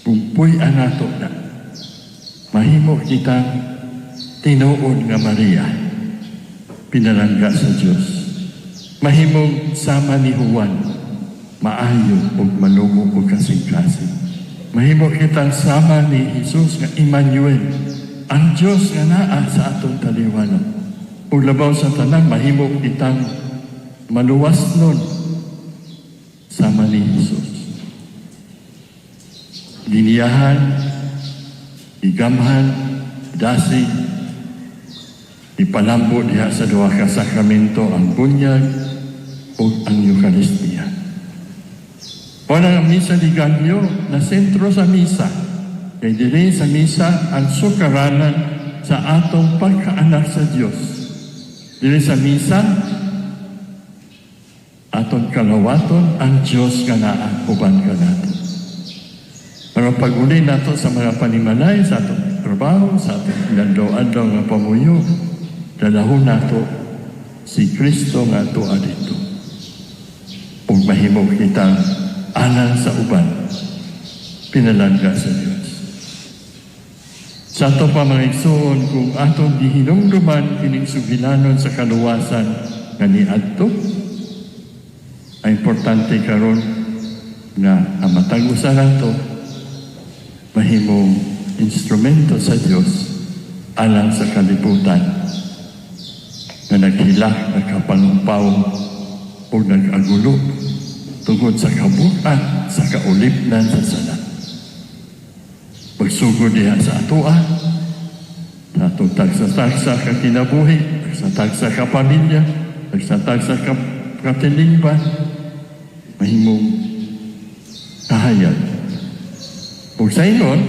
Pumpuy-an nato na. Mahimo kitang tinuod nga Maria, pinalangga sa Dios. Mahimong sama ni Juan, maayo ug malumo ug kasing-kasing. Mahimo kitang sama ni Jesus nga Emmanuel, ang Dios nga naa sa atong taliwala. Ug labaw sa tanan, mahimo kitang maluwas nun sama ni Jesus. Giniyahan, igamhan, dasig, ipalambo diha sa duha ka sakramento ang bunyag ug ang Eukaristiya. Wala ang Misa de Gallo na sentro sa misa. Kay diri sa misa ang sukaranan sa atong pagkaanak sa Dios. Diri sa misa atong kalawaton ang Dios nga naa uban kanato. Pero pag uli nato sa mga panimalay, sa atong trabaho, sa atong inadlaw-adlaw nga pamuyo, dalahon nato si Kristo nga atoa dito. Ug mahimo kitang alang sa uban, pinalangga sa Dios. Sa ato pa, mga igsoon, kung atong gihinumduman kining sugilanon sa kaluwasan nga niadto, ang importante karon nga ang matag usa nato mahimong instrumento sa Dios alang sa kalibutan nga naghilak, nagkapangupaw o nag-agulo tungod sa kabukat sa kaulipnan sa sala. Pagsugod diha sa atoa, sa atong tagsa-tagsa ka kinabuhi, tagsa-tagsa ka pamilya, tagsa-tagsa ka katilingban, mahimong kahayag. Ug sa ingon,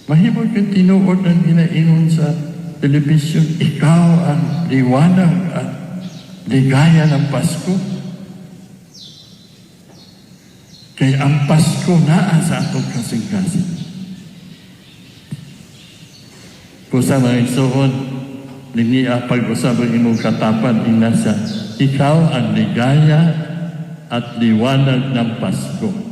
mahimo kang tinuod ang ginaingon sa television, ikaw ang liwanag at ligaya ng Pasko. Kay ang Pasko naa sa atong kasing-kasing. Kusa, mga igsoon, lingia pag-usab ang imong katapad inasa, ikaw ang ligaya at liwanag ng Pasko.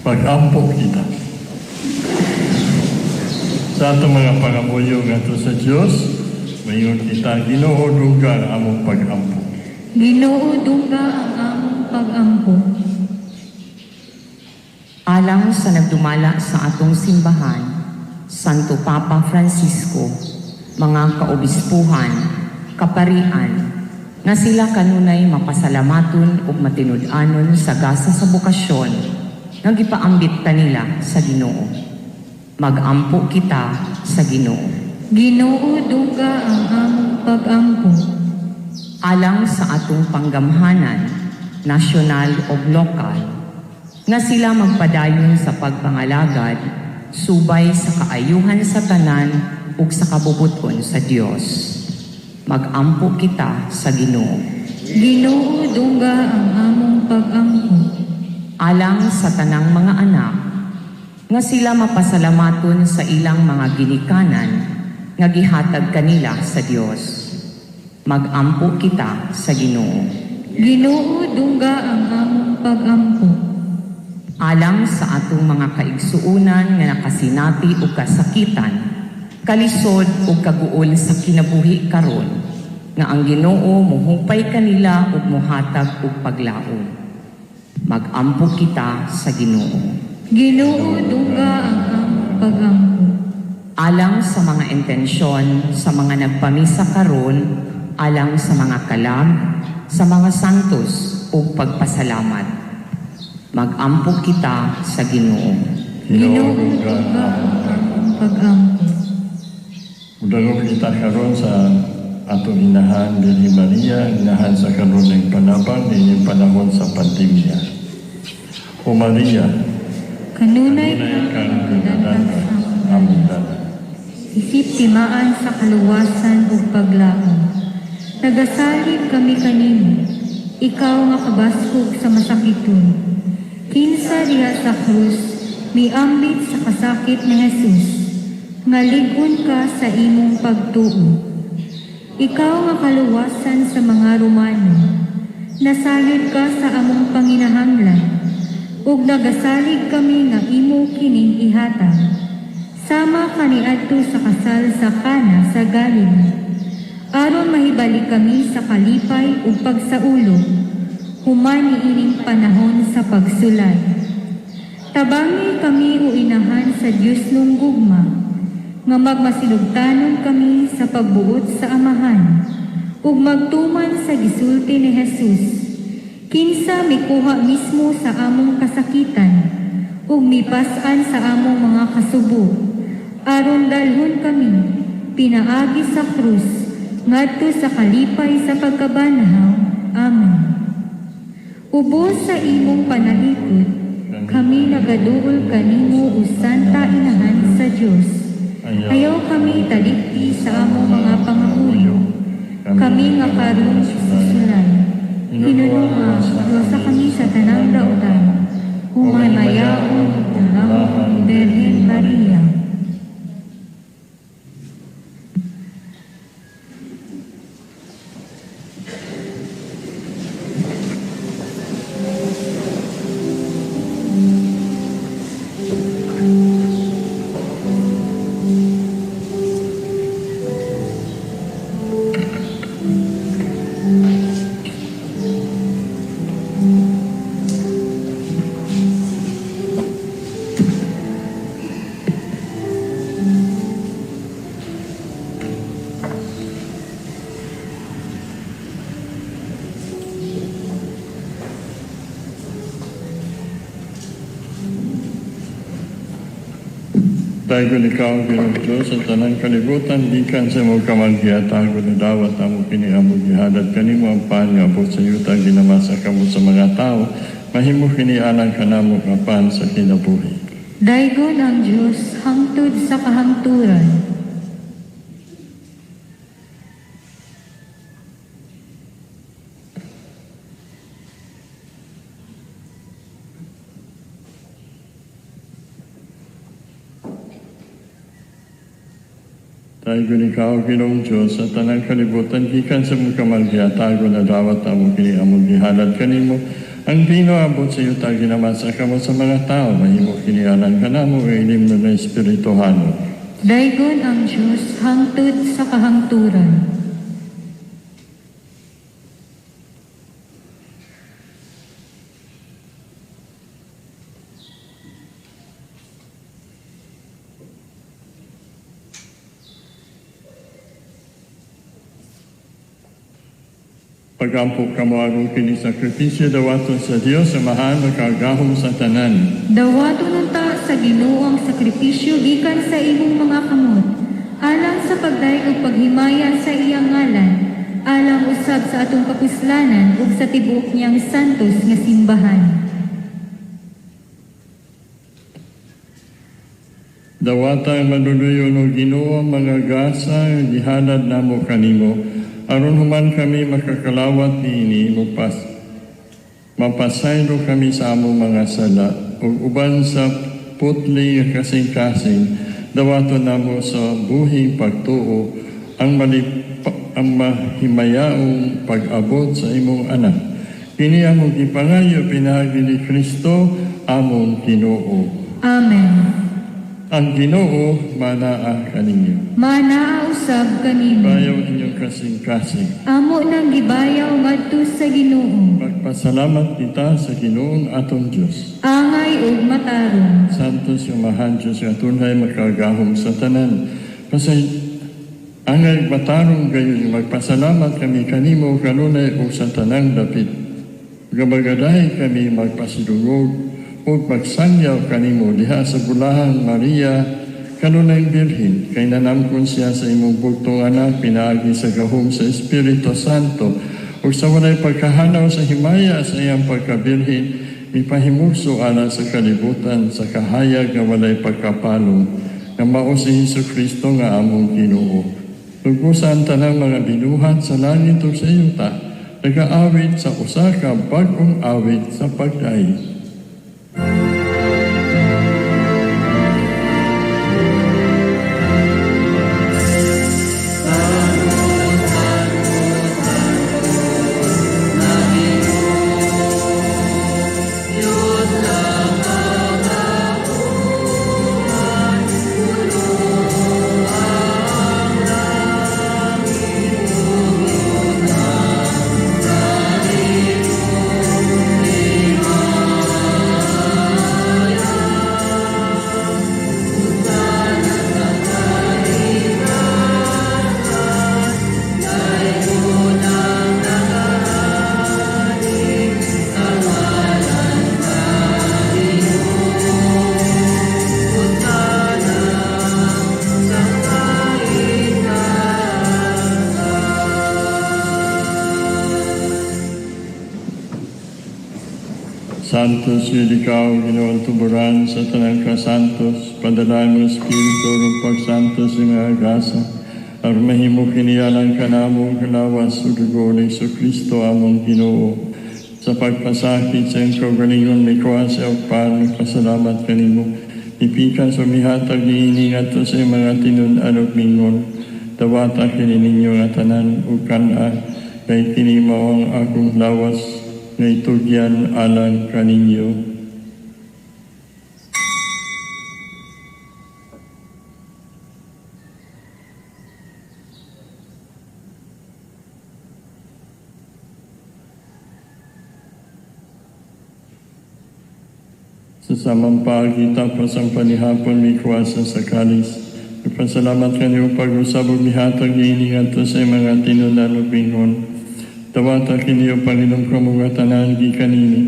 Pag-ampo kita. Sa atong mga pangamuyo ngadto sa Dios, mayon kita, Ginoo, dungga ang among pag-ampo. Ginoo, dungga ang among pag-ampo. Alang sa nagdumala sa atong simbahan, Santo Papa Francisco, mga kaobispuhan, kaparian, nga sila kanunay mapasalamaton ug matinud-anon sa gasa sa bokasyon nga gipaambit kanila sa Ginoo. Magampo kita sa Ginoo. Ginoo, dungga ang among pag-ampo. Alang sa atong panggamhanan, nasyonal o lokal, nga sila magpadayon sa pagpangalagad, subay sa kaayuhan sa tanan ug sa kabubuton sa Dios. Magampo kita sa Ginoo. Ginoo, dungga ang among pag-ampo. Alang sa tanang mga anak, nga sila mapasalamaton sa ilang mga ginikanan nga gihatag kanila sa Dios. Magampo kita sa Ginoo. Ginoo, dungga ang among pag-ampo. Alang sa atong mga kaigsuunan nga nakasinati o kasakitan, kalisod o kaguol sa kinabuhi karon, nga ang Ginoo muhupay kanila ug muhatag og paglaom. Magampo kita sa Ginoo. Ginoo, dungga ang among pag-ampo. Alang sa mga intensyon sa mga nagpamisa karon, alang sa mga kalam, sa mga santos ug pagpasalamat. Magampo kita sa Ginoo. Ginoo, dungga ang among pag-ampo. Udalo kita karon sa atong inahan Birhen Maria, inahan sa karon ng panabang niining panahon sa pandemya. O Maria, Kanunay kanunay kang kang nagadandag ginadangag sa among among dalan. Isip timaan sa kaluwasan ug paglaom. Nagasalig kami kanimo, ikaw nga kabaskog sa masakiton. Kinsa diha sa krus, miambit sa kasakit ni Jesus, nga lig-on ka sa imong pagtuo. Ikaw nga kaluwasan sa mga Romano, nasayod ka sa among panginahanglan, ug nagasalig kami nga imo kining ihatag. Sama kaniadto sa kasal sa Kana sa Galilea. Aron mahibalik kami sa kalipay ug pagsaulog, human niining panahon sa pagsulay. Tabangi kami o inahan sa Dios nung gugma, nga magmasinugtanon kami sa pagbuot sa Amahan, ug magtuman sa gisulti ni Jesus. Kinsa mikuha mismo sa among kasakitan, ug mipas-an sa among mga kasubo, aron dalhon kami, pinaagi sa krus, ngadto sa kalipay sa pagkabanhaw. Amen. Ubos sa imong panalikod, kami nagaduol kanimo o Santa Inahan sa Dios. Ayaw kami talikti sa among mga pangamuyo. Kami nga karon susulay. Hinununga, luwasa kami sa tanang dautan. Humaymayaon ug dungahon, Birhen Maria. Dayon ikaw, Ginoong Diyos, sa tanang kalibutan, gikan sa imong kamalgiyatago na dawat amo kini among gihalad kanimo ang pan nga abot sa yuta ginamasa kamo sa mga tao, mahimo kini alang kanamo nga pan sa kinabuhi. Daygon ang Dios hangtod sa kahangturan. Dayon ikaw, Ginoong Diyos, sa tanang kalibutan, gikan sa imong kamalgiyatago na dawat amo kini among gihalad kanimo ang bino abot sa yuta ginamasa kamo sa mga tao, mahimo kini alang kanamo nga ilim na espirituhanon. Daygon ang Dios hangtod sa kahangturan. Pagampo kamo aron kini sakripisyo dawaton sa Dios Amahan makagahom sa tanan. Dawaton unta sa Ginoo ang sakripisyo gikan sa imong mga kamot, alang sa pagdayeg ug paghimaya sa iyang ngalan, alang usab sa atong kapuslanan ug sa tibuok niyang santos nga simbahan. Dawata ang manunuyo ng Ginoo ang mga gasa nga gihalad namo kanimo. Aron human kami makakalawat niini, mapasaylo kami sa among mga sala ug uban sa putli nga kasing-kasing dawaton namo sa buhing pagtuo ang mahimayaong pag-abot sa imong anak. Kini among gipangayo pinaagi ni Kristo among Ginoo. Amen. Ang Ginoo manaa kaninyo. Manaa usab kanimo. Bayaw inyong kasing-kasing. Amo nang gibayaw ngadto sa Ginoo. Magpasalamat kita sa Ginoong atong Dios. Angay ug matarong. Santos Amahan Diyos nga tunay makagahom sa tanan. Pasay angay matarong gayon magpasalamat kami kanimo kanunay ug sa tanang dapit. Gabagadahi kami magpasidungog ug magsangyaw kanimo diha sa bulahang Maria kanunay Birhen kay nanamkon siya sa imong bugtong anak pinaagi sa gahom sa Espiritu Santo ug sa walay pagkahanaw sa himaya sa iyang pagkabirhen mipahimugso alang sa kalibutan sa kahayag nga walay pagkapalong nga mao si Hesus Kristo nga among Ginoo. Tugusan tanang mga binuhat sa langit ug sa yuta, nagaawit sa usa ka bag-ong awit sa pagdaig. Santos yun ikaw, Ginoong tuburan sa tanang kasantos, padala mo Espiritu ug pagsantos sa mga grasa, aron mahimo kiniyalang kanamo kalawas ug dugo ni Kristo among Ginoo. Sa pagpasakit sa iyong kaugalingon, may kuha sa upan, nagpasalamat kanimo. Ipikas o mihatag niini ngadto sa iyong mga tinun-an ug mingon. Dawata kini ninyo nga tanan ug kan-a, kay kini mao ang akong lawas nga itugyan alang kaninyo. Sa samang paagi tapos ang panihapon mikuasa sa kalis. Nagpasalamat kanimo pag-usab ug mihatag niini ngadto sa iyong mga tinun-an ug mingon. Dawata kini o Panginoon kamo nga tanan gikan niini.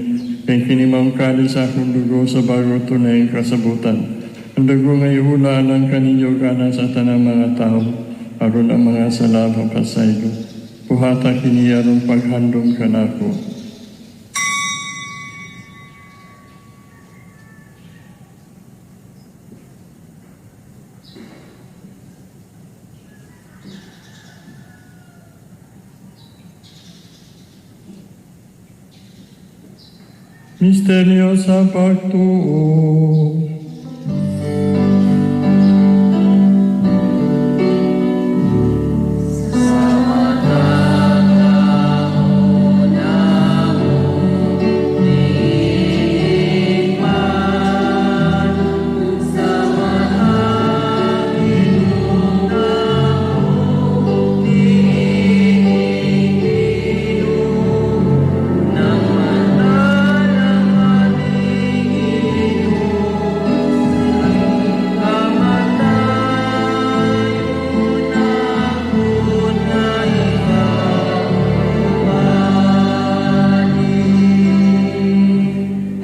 Kay kini maong kalis sa akong dugo sa bago tunay kasabutan. Ang dugo nga ihula alang kaninyo ug alang sa tanang mga tawo aron ang mga sala mapasaylo. Buhata kini aron paghandom kanako. Misteryo sa pagtuo.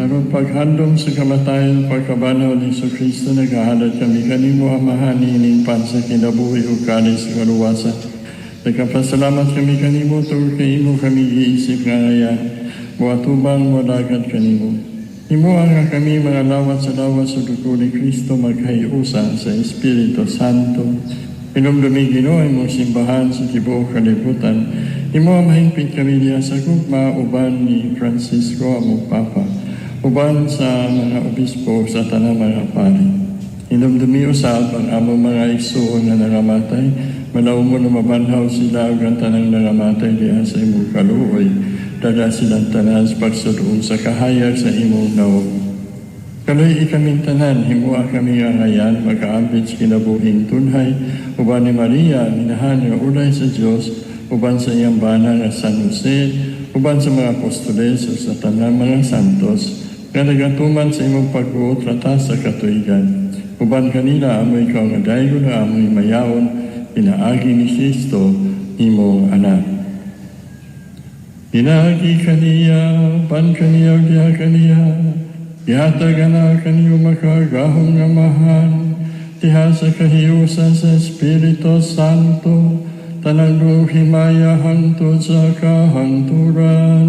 Aron paghandom sa kamatayon pagkabanhaw ni Kristo, naghahalad kami kanimo Amahan niining pan sa kinabuhi ug kalis sa kaluwasan. Nagapasalamat kami kanimo tungod kay imo kami giisip nga ngayan, moatubang molagad kanimo. Himoa nga kami mga lawat sa lawas sa dugo ni Kristo maghiusa sa Espiritu Santo. Hinumdumi Ginoo imong simbahan sa tibuok kalibutan. Imo mahingpit kami diha sa gugma uban ni Francisco among Papa, uban sa mga obispo sa tanang mga pari. Hinumdumi usab ang among mga igsuon nga nangamatay, manaw mo na mabanhaw sila ug ang tanang nangamatay diha sa imong kaluoy. Dala silang tanan sa pagsuroon sa kahayag sa imong nawong. Kaloy ikaming tanan, himua kami nga ngayan, magkaambit sa kinabuhing tunhay, uban ni Maria, minahan nga ulay sa Dios, uban sa iyang bana nga San Jose, uban sa mga apostoles ug sa tanang mga santos, nga nagatuman sa imong pagbuot rata sa katuigan. Uban kanila amoy ikaw nga daygon nga amoy mayaon, pinaagi ni Kristo, imong anak. Pinaagi kaniya, pan kaniya, ug diha kaniya, gihatag na kaniyo makagahom nga amahan, diha sa kahiusan sa Espiritu Santo, tanang duog himaya hangtod sa kahangturan.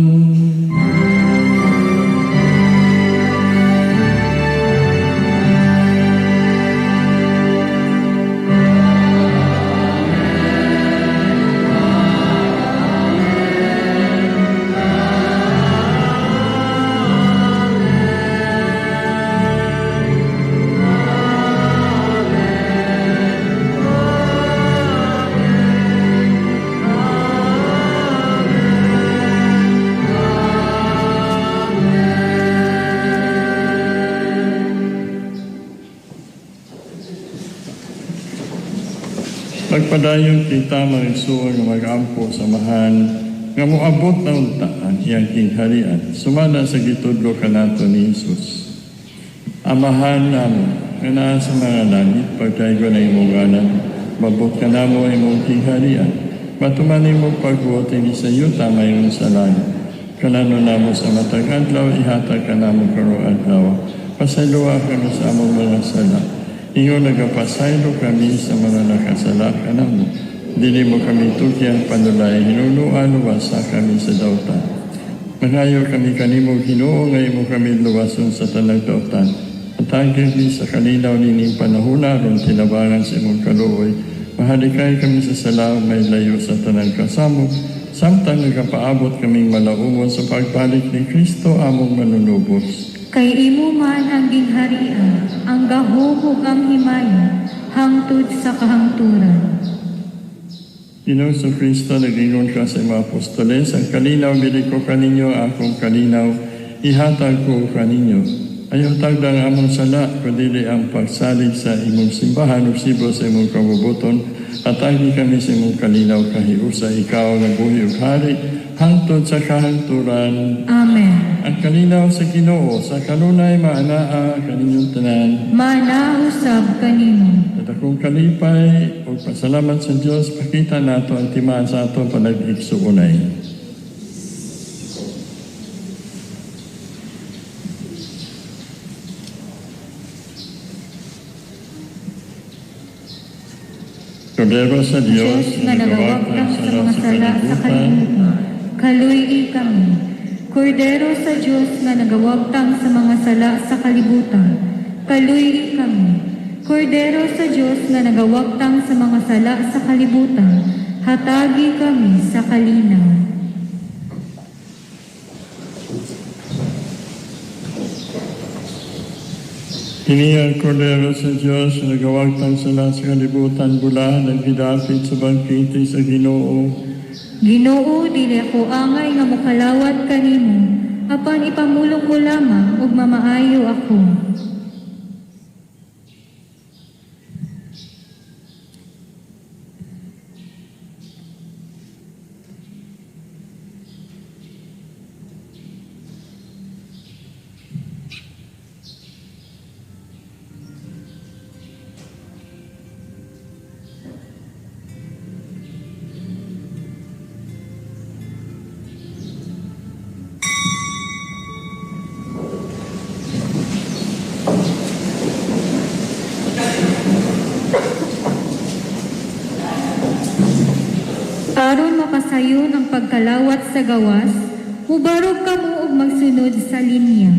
Magpadayon kita mga igsoon nga mag-ampo sa amahan nga moabot na unta ang iyang gingharian sumala sa gitudlo kanato ni Jesus. Amahan namo nga naa sa mga langit, pagdaygon ang imong ngalan, mabot kanamo ang imong gingharian, matuman imong pagbuot dinhi sa yuta mayon sa langit. Kananon namo sa matag adlaw, ihatag kanamo karong adlaw. Pasayloa kami sa among mga sala, ingon nagapasaylo kami sa mga nakasala kanamo. Dili mo kami tugyan panulay, hinuluan luwasa kami sa dautan. Mangayo kami kanimo Ginoo nga imo kami luwason sa tanang dautan. Hatagi kami sa kalinaw nining panahona aron tinabangan sa imong kaluoy. Mahalikay kami sa sala may layo sa tanang kasamok, samtang nagapaabot kaming malaumon sa pagbalik ni Kristo among manunubos. Kay imo man ang gingharian, ang gahom ug ang himaya, hangtod sa kahangturan. Ginoong Kristo, nag-ingon ka sa imong apostoles, ang kalinaw bili ko kaninyo, akong kalinaw, ihatag ko kaninyo. Ayaw tagda ang among sala, kundi ang pagsalig sa imong simbahan ug sibo sa imong kabubuton, hatagi kami sa imong kalinaw kahiusa, ikaw nga buhi ug hari, hangtod sa kahangturan. Amen. Ang kalinaw sa Ginoo, sa kanunay maanaa kaninyong tanan. Manausab kanimo. At akong kalipay ug pasalamat sa Dios, pakita nato ang timaan sa atong panag-igsuonay. Kordero sa Dios, Diyos nga nagawagtang sa mga sala sa kalibutan, kaluy kami. Kordero sa Diyos nga nagawagtang sa mga sala sa kalibutan, kaluy kami. Kordero sa Diyos nga nagawagtang sa mga sala sa kalibutan, hatagi kami sa kalinaw. Kini ang kordero sa Diyos, nagawagtang sala sa kalibutan, bulahan ang gidapit sa bangkiti sa Ginoo. Ginoo, dili ako angay nga mokalawat kanimo, apan ipamulong ko lamang ug mamaayo ako. Aron mapasayon ang pagkalawat sa gawas, mubarog kamo ug magsunod sa linya.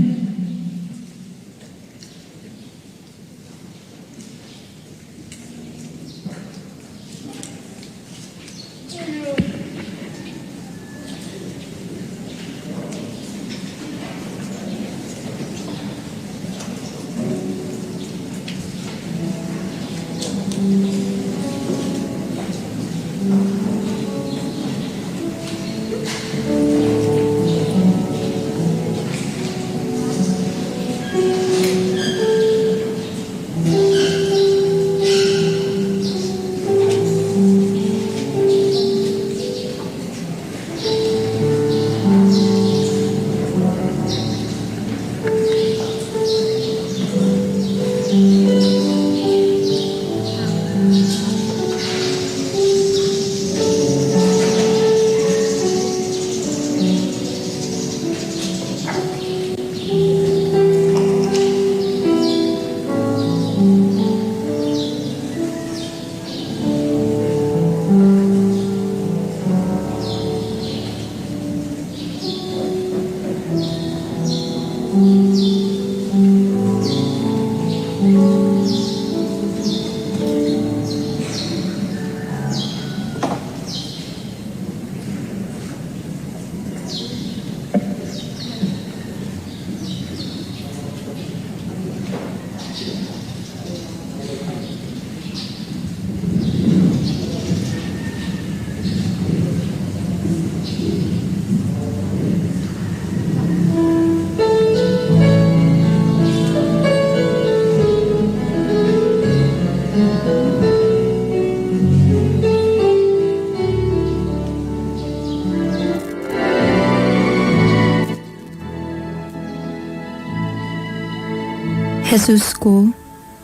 Jesus ko,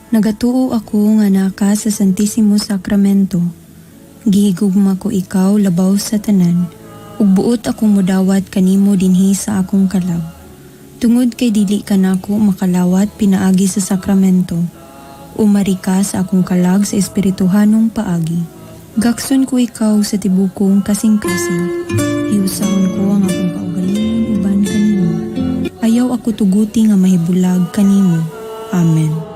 nagatuo ako nga naka sa Santisimo Sacramento. Gihigugma ko ikaw labaw sa tanan, ug buot akong mudawat kanimo dinhi sa akong kalag. Tungod kay dili ka nako makalawat pinaagi sa sakramento. Umari ka sa akong kalag sa espirituhanong paagi. Gakson ko ikaw sa tibukong kasing-kasing. Hiusahon ko ang akong kaugalingon uban kanimo. Ayaw ako tuguti nga mahibulag kanimo. Amen.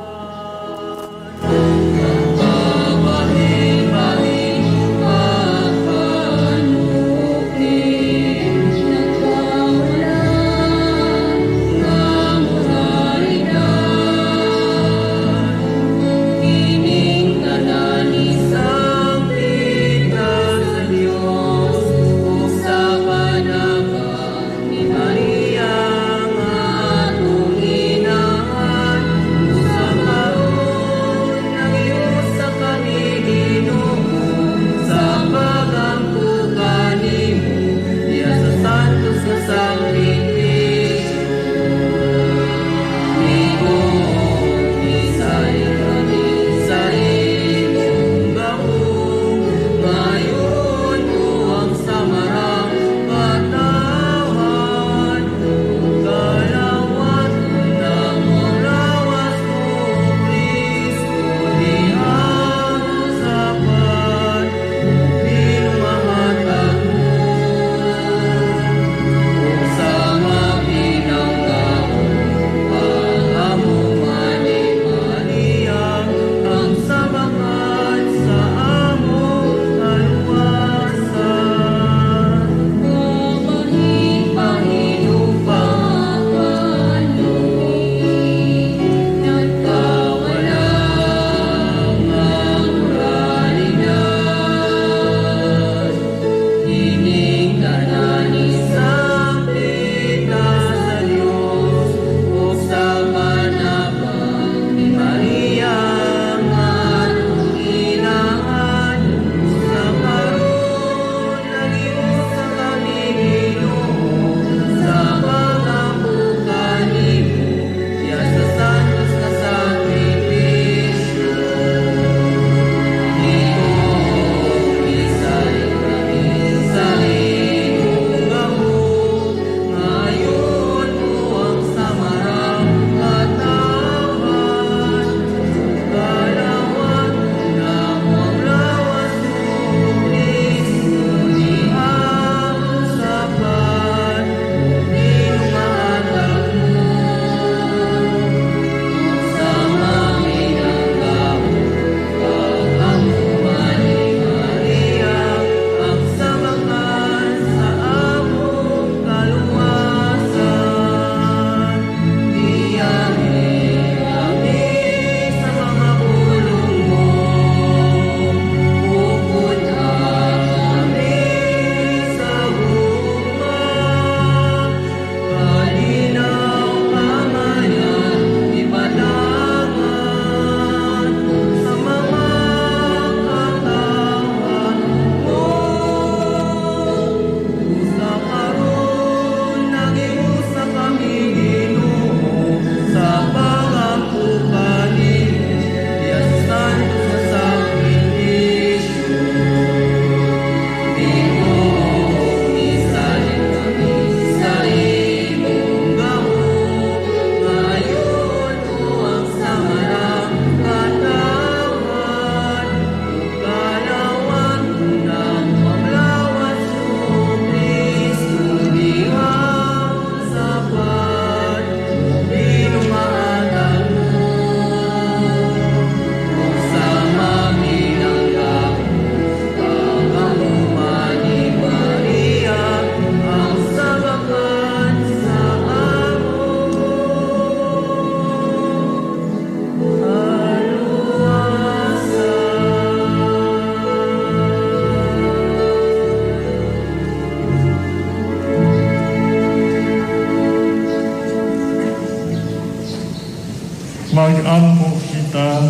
Mag-ampo kita.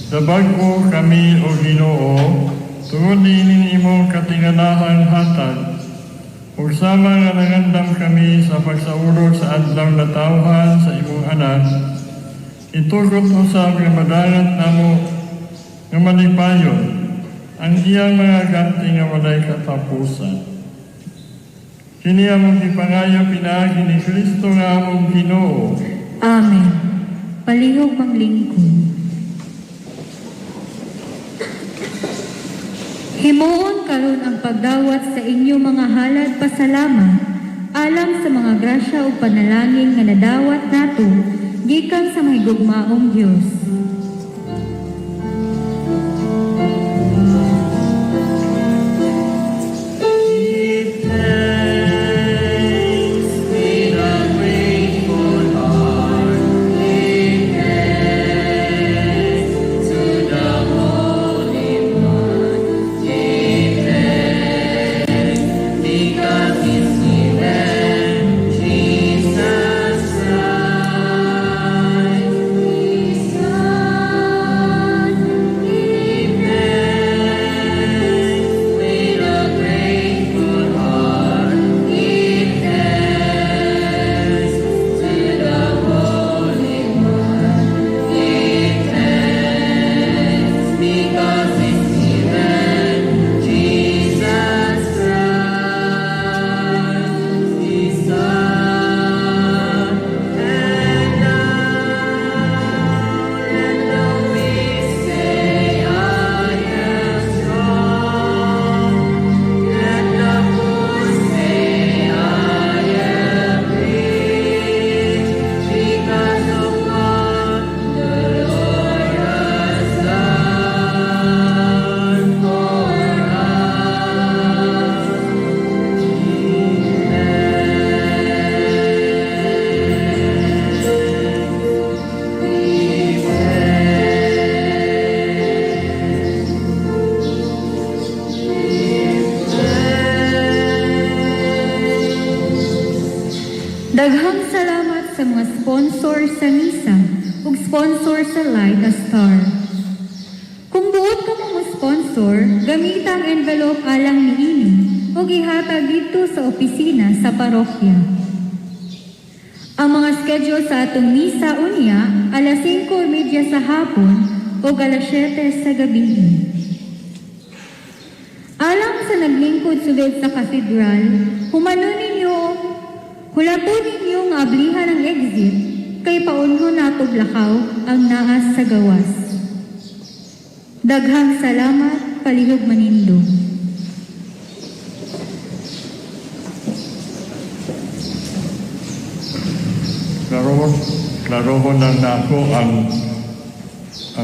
Sa bag-o kami, O Ginoo, tungod niining imong katingalahang hatag, ug sama nga nangandam kami sa pagsaulog sa adlaw natawhan sa imong anak, itugot usab nga madangat namo nga malipayon ang iyang mga ganti nga walay katapusan. Kini among gipangayo pinaagi ni Kristo nga among Ginoo. Amen. Palihog manglingkod. Himuon karon ang pagdawat sa inyo mga halad pasalamat alang sa mga grasya ug panalangin nga nadawat nato gikan sa mahigugmaong Dios. Daghang salamat sa mga sponsor sa misa ug sponsor sa Light a Star. Kung buot ka mo sponsor, gamita ang envelope alang niini ug ihatag didto sa opisina sa parokya. Ang mga schedule sa atong misa unya, alas 5:30 sa hapon ug alas 7 sa gabi. Alang sa naglingkod sulod sa katedral, humano ninyo, hulaton ninyo nga ablihan ang exit, kay paunhon natog lakaw ang naas sa gawas. Daghang salamat, palihog manindog. Klarohon, klarohon lang nako ang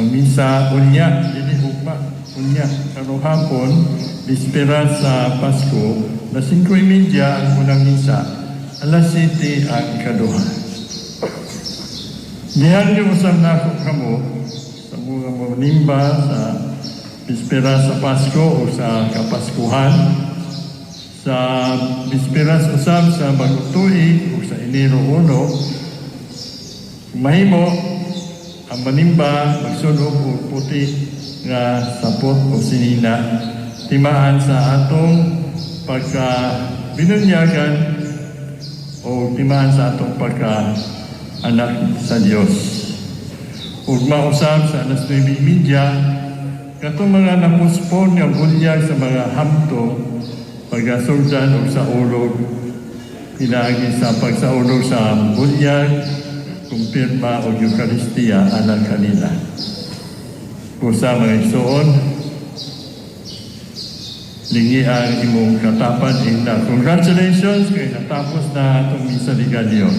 misa unya, dili ugma, unya. Karong hapon, bispera sa Pasko, alas 5:30 ang unang misa, alas 7 ang ikaduha. Gihangyo usab nako kamo sa mga manimba sa bispera sa Pasko o sa Kapaskuhan, sa bisperas usab sa Bagong Tuig o sa Enero 1, mahimo ang manimba magsunog og puti nga sapot o sinina, timaan sa atong pagka binunyagan o timaan sa atong pagka anak sa Dios. Ug mausab sa alas 9:30, katong mga napospon nga bunyag sa mga hamtong pagkasugdan og sa ulog, pinaagi sa pagsaulog sa bunyag, kumpirma og Eucharistia alang kanila. Usa mga igsoon, lingi ang imong katapan ina. Congratulations kay natapos na atong Misa de Gallo.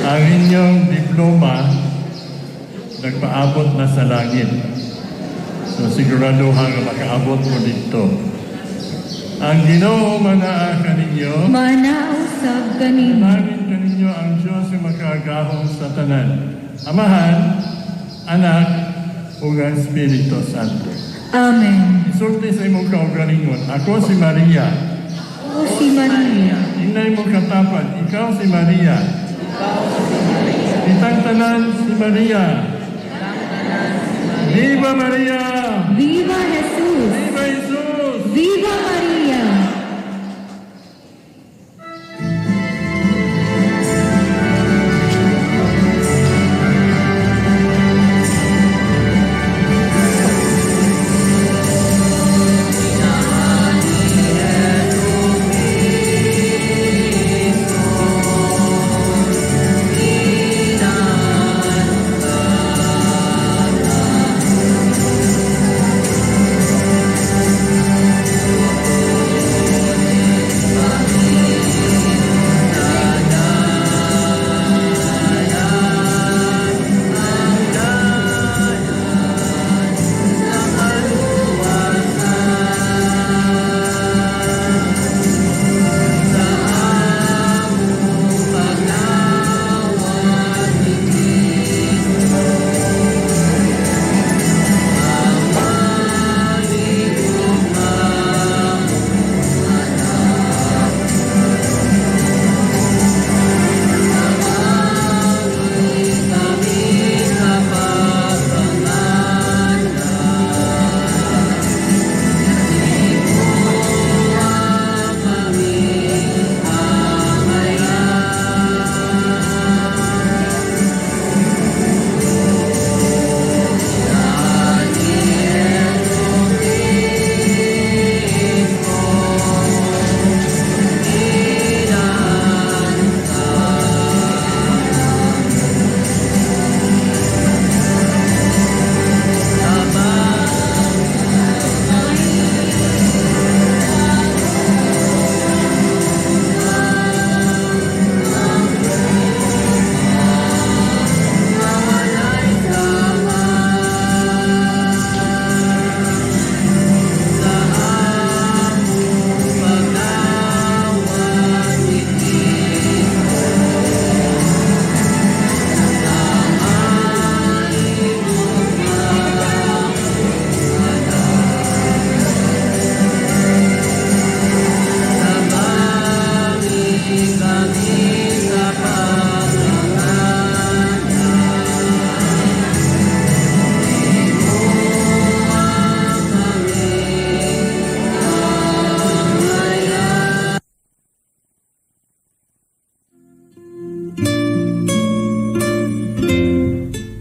Ang inyong diploma nagpaabot na sa langit. So siguraduhan nga makaabot mo dito. Ang Ginoo manaa kaninyo. Manaa usab kanimo. Manalangin kaninyo ang Diyos nga makagagahom sa tanan. Amahan, Anak, ug ang Espiritu Santo. Amen. Isulti sa imong kaugalingon, ako si Maria. O si Maria, Ingna imong katapad, ikaw si Maria. Kitang tanan si Maria. Viva Maria! Viva Jesus! Viva Jesus! Viva Maria!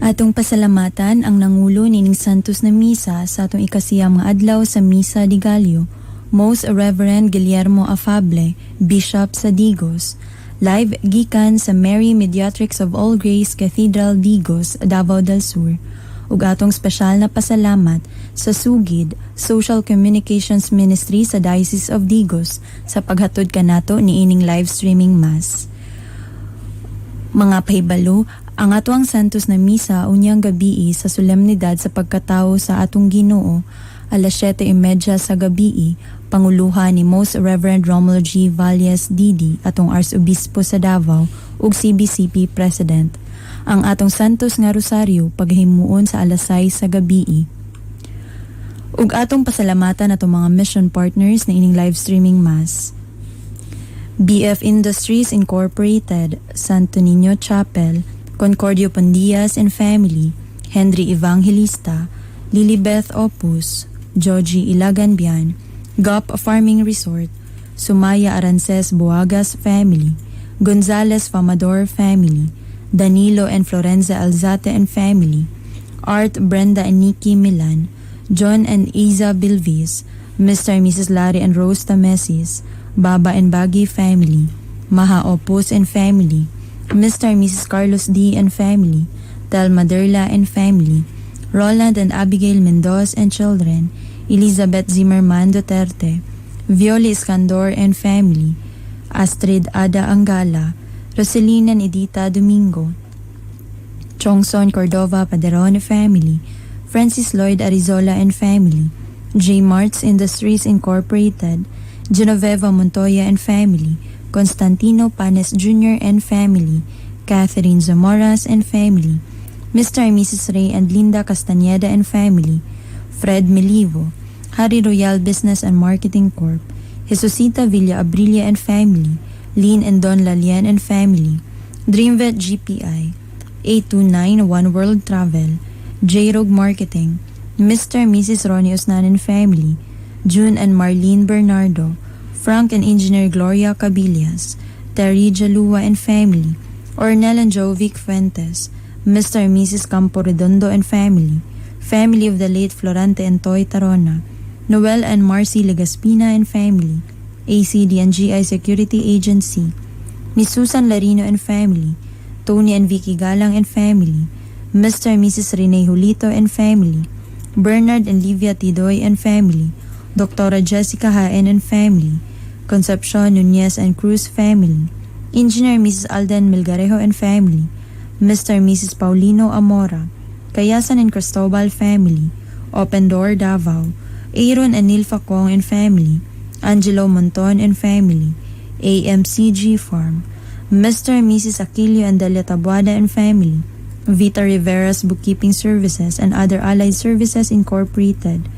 Atong pasalamatan ang nangulo nining Santos na Misa sa atong ikasiyam nga adlaw sa Misa de Gallo, Most Reverend Guillermo Afable, Bishop sa Digos. Live gikan sa Mary Mediatrix of All Grace Cathedral Digos, Davao del Sur. Ug atong espesyal na pasalamat sa Sugid Social Communications Ministry sa Diocese of Digos sa paghatod kanato niining live streaming mass. Mga pahibalo, ang atoang Santos na Misa unyang gabii sa solemnidad sa pagkatao sa atong Ginoo, alas 7:30 sa gabii, panguluhan ni Most Reverend Romulo G. Valles D.D., atong Arsobispo sa Davao ug CBCP President. Ang atong Santos nga Rosaryo paghimuon sa alas 6 sa gabii. Ug atong pasalamatan atong mga mission partners na ining live streaming mass. BF Industries Incorporated, Santo Niño Chapel, Concordio Pandias and Family, Henry Evangelista, Lilibeth Opus, Joji Ilaganbian, Gop Farming Resort, Sumaya Arances Buagas Family, Gonzales Famador Family, Danilo and Florenza Alzate and Family, Art, Brenda and Nikki Milan, John and Iza Bilvis, Mr. and Mrs. Larry and Rose Tamesis, Baba and Baggy Family, Maha Opus and Family, Mr. and Mrs. Carlos D. and Family, Telma Derla and Family, Roland and Abigail Mendoz and Children, Elizabeth Zimmerman Duterte, Violi Iskandor and Family, Astrid Ada Angala, Roselina and Edita Domingo, Chongson Cordova Paderon Family, Francis Lloyd Arizola and Family, J. Martz Industries Incorporated, Genoveva Montoya and Family, Constantino Panes Jr. and Family, Catherine Zamoras and Family, Mr. and Mrs. Ray and Linda Castañeda and family, Fred Melivo, Harry Royal Business and Marketing Corp., Jesusita Villa Abrilia and family, Lynn and Don Lalian and family, Dreamvet GPI, 829 One World Travel, J-Rog Marketing, Mr. and Mrs. Ronnie Osnan and family, June and Marlene Bernardo, Frank and Engineer Gloria Cabillas, Terry Jalua and family, Ornel and Jovic Fuentes, Mr. and Mrs. Campo Redondo and family, family of the late Florante and Toy Tarona, Noel and Marcy Legaspina and family, ACD and GI Security Agency, Miss Susan Larino and family, Tony and Vicky Galang and family, Mr. and Mrs. Rene Julito and family, Bernard and Livia Tidoy and family, Dr. Jessica Haen and family, Concepcion Nunez and Cruz family, Engineer Mrs. Alden Melgarejo and family, Mr. and Mrs. Paulino Amora, Kayasan and Cristobal family, Open Door Davao, Aaron and Neil Facong and family, Angelo Monton and family, AMCG Farm, Mr. and Mrs. Aquilio and Delia Tabuada and family, Vita Rivera's Bookkeeping Services and Other Allied Services Incorporated,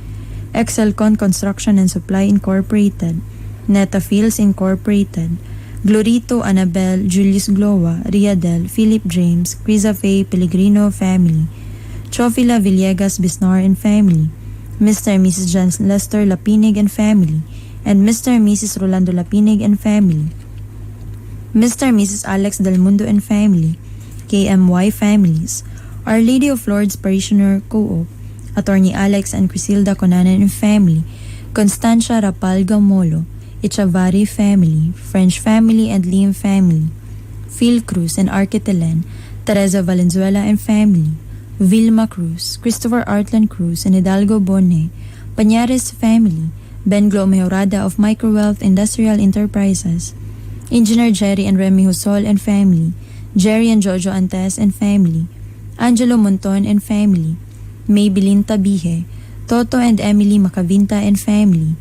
Excelcon Construction and Supply Incorporated, Neta Fields Incorporated, Glorito Annabel, Julius Glowa, Riadel, Philip James, Criza Faye Pellegrino Family, Chofila Villegas Bisnar and Family, Mr. and Mrs. John Lester Lapinig and Family, and Mr. and Mrs. Rolando Lapinig and Family. Mr. and Mrs. Alex Del Mundo and Family, KMY Families, Our Lady of Lords Parishioner Co-op, Attorney Alex and Crisilda Conanan and Family, Constancia Rapal Gamolo, Echavarri Family, French Family and Lim Family, Phil Cruz and Arquitelen, Teresa Valenzuela and Family, Vilma Cruz, Christopher Artland Cruz and Hidalgo Bone, Pañares Family, Ben Glo Mejorada of Microwealth Industrial Enterprises, Engineer Jerry and Remy Husol and family, Jerry and Jojo Antes and family, Angelo Monton and family, Maybelline Tabihe, Toto and Emily Macavinta and family,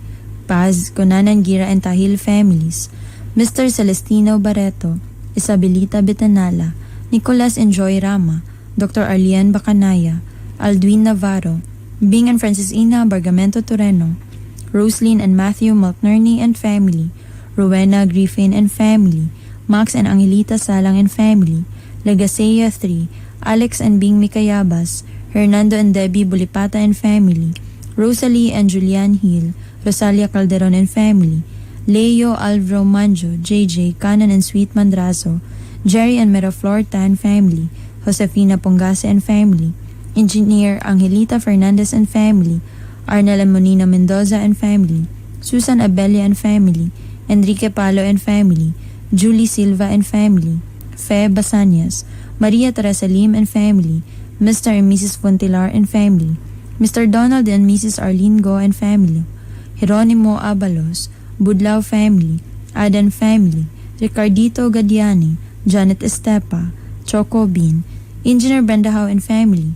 Paz, Conanan Gira and Tahil families, Mr. Celestino Barreto, Isabelita Betanala, Nicolas and Joy Rama, Dr. Arlian Bacanaya, Alduin Navarro, Bing and Francis Ina Bargamento Toreno, Roslyn and Matthew McNerney and family, Rowena Griffin and family, Max and Angelita Salang and family, Legasea 3, Alex and Bing Mikayabas, Hernando and Debbie Bulipata and family, Rosalie and Julian Hill, Rosalia Calderon and family, Leo Alvaro Manjo, JJ, Canon and Sweet Mandrazo, Jerry and Miraflor Tan family, Josefina Pongase and family, Engineer Angelita Fernandez and family, Arnel and Monina Mendoza and family, Susan Abelia and family, Enrique Palo and family, Julie Silva and family, Fe Basanias, Maria Teresa Lim and family, Mr. and Mrs. Fontilar and family, Mr. Donald and Mrs. Arlene Go and family, Jeronimo Abalos, Budlao family, Adan family, Ricardito Gadiani, Janet Estepa, Choco Bean, Engineer Brenda Howe and family,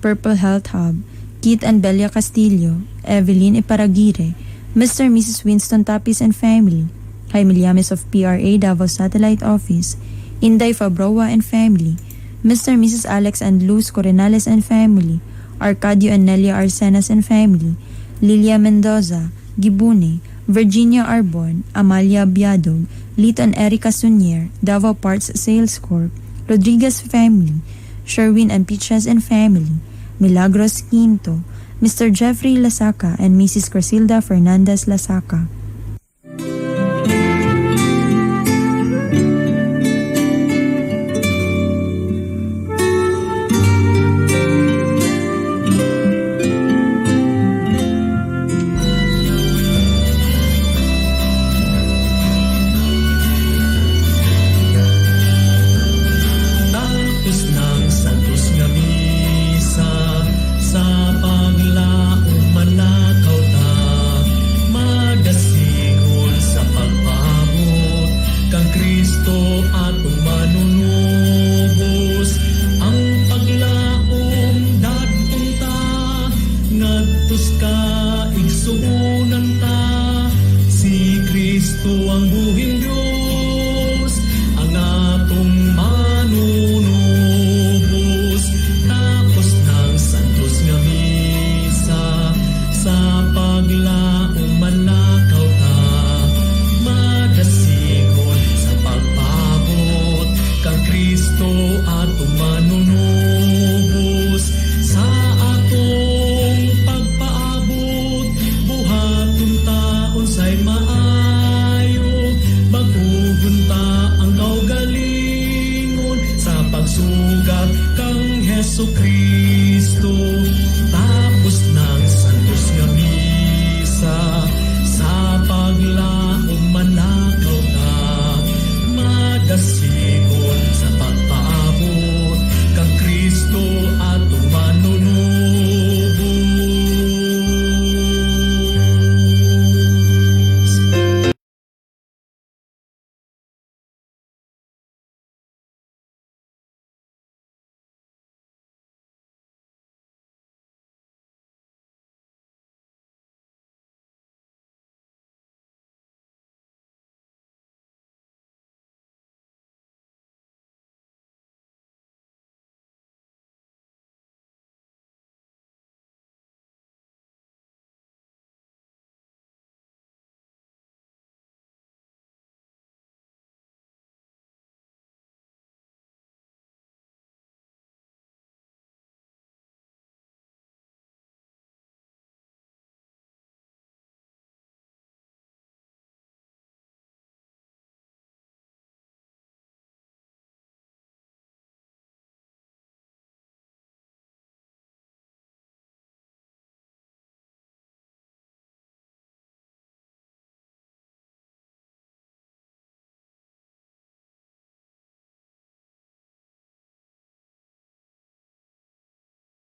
Purple Health Hub, Keith and Belia Castillo, Evelyn Iparagire, Mr. and Mrs. Winston Tapis and family, Jaime Llames of PRA Davao Satellite Office, Inday Fabroa and family, Mr. and Mrs. Alex and Luz Corenales and family, Arcadio and Nelia Arsenas and family, Lilia Mendoza, Gibune, Virginia Arbon, Amalia Biadog, Lito and Erica Sunier, Davao Parts Sales Corp, Rodriguez family, Sherwin and Peaches and family, Milagros Quinto, Mr. Jeffrey Lasaka and Mrs. Cresilda Fernandez Lasaka. Tapos ng santos nga misa, sa paglaom manakaw ta, magas Kristo.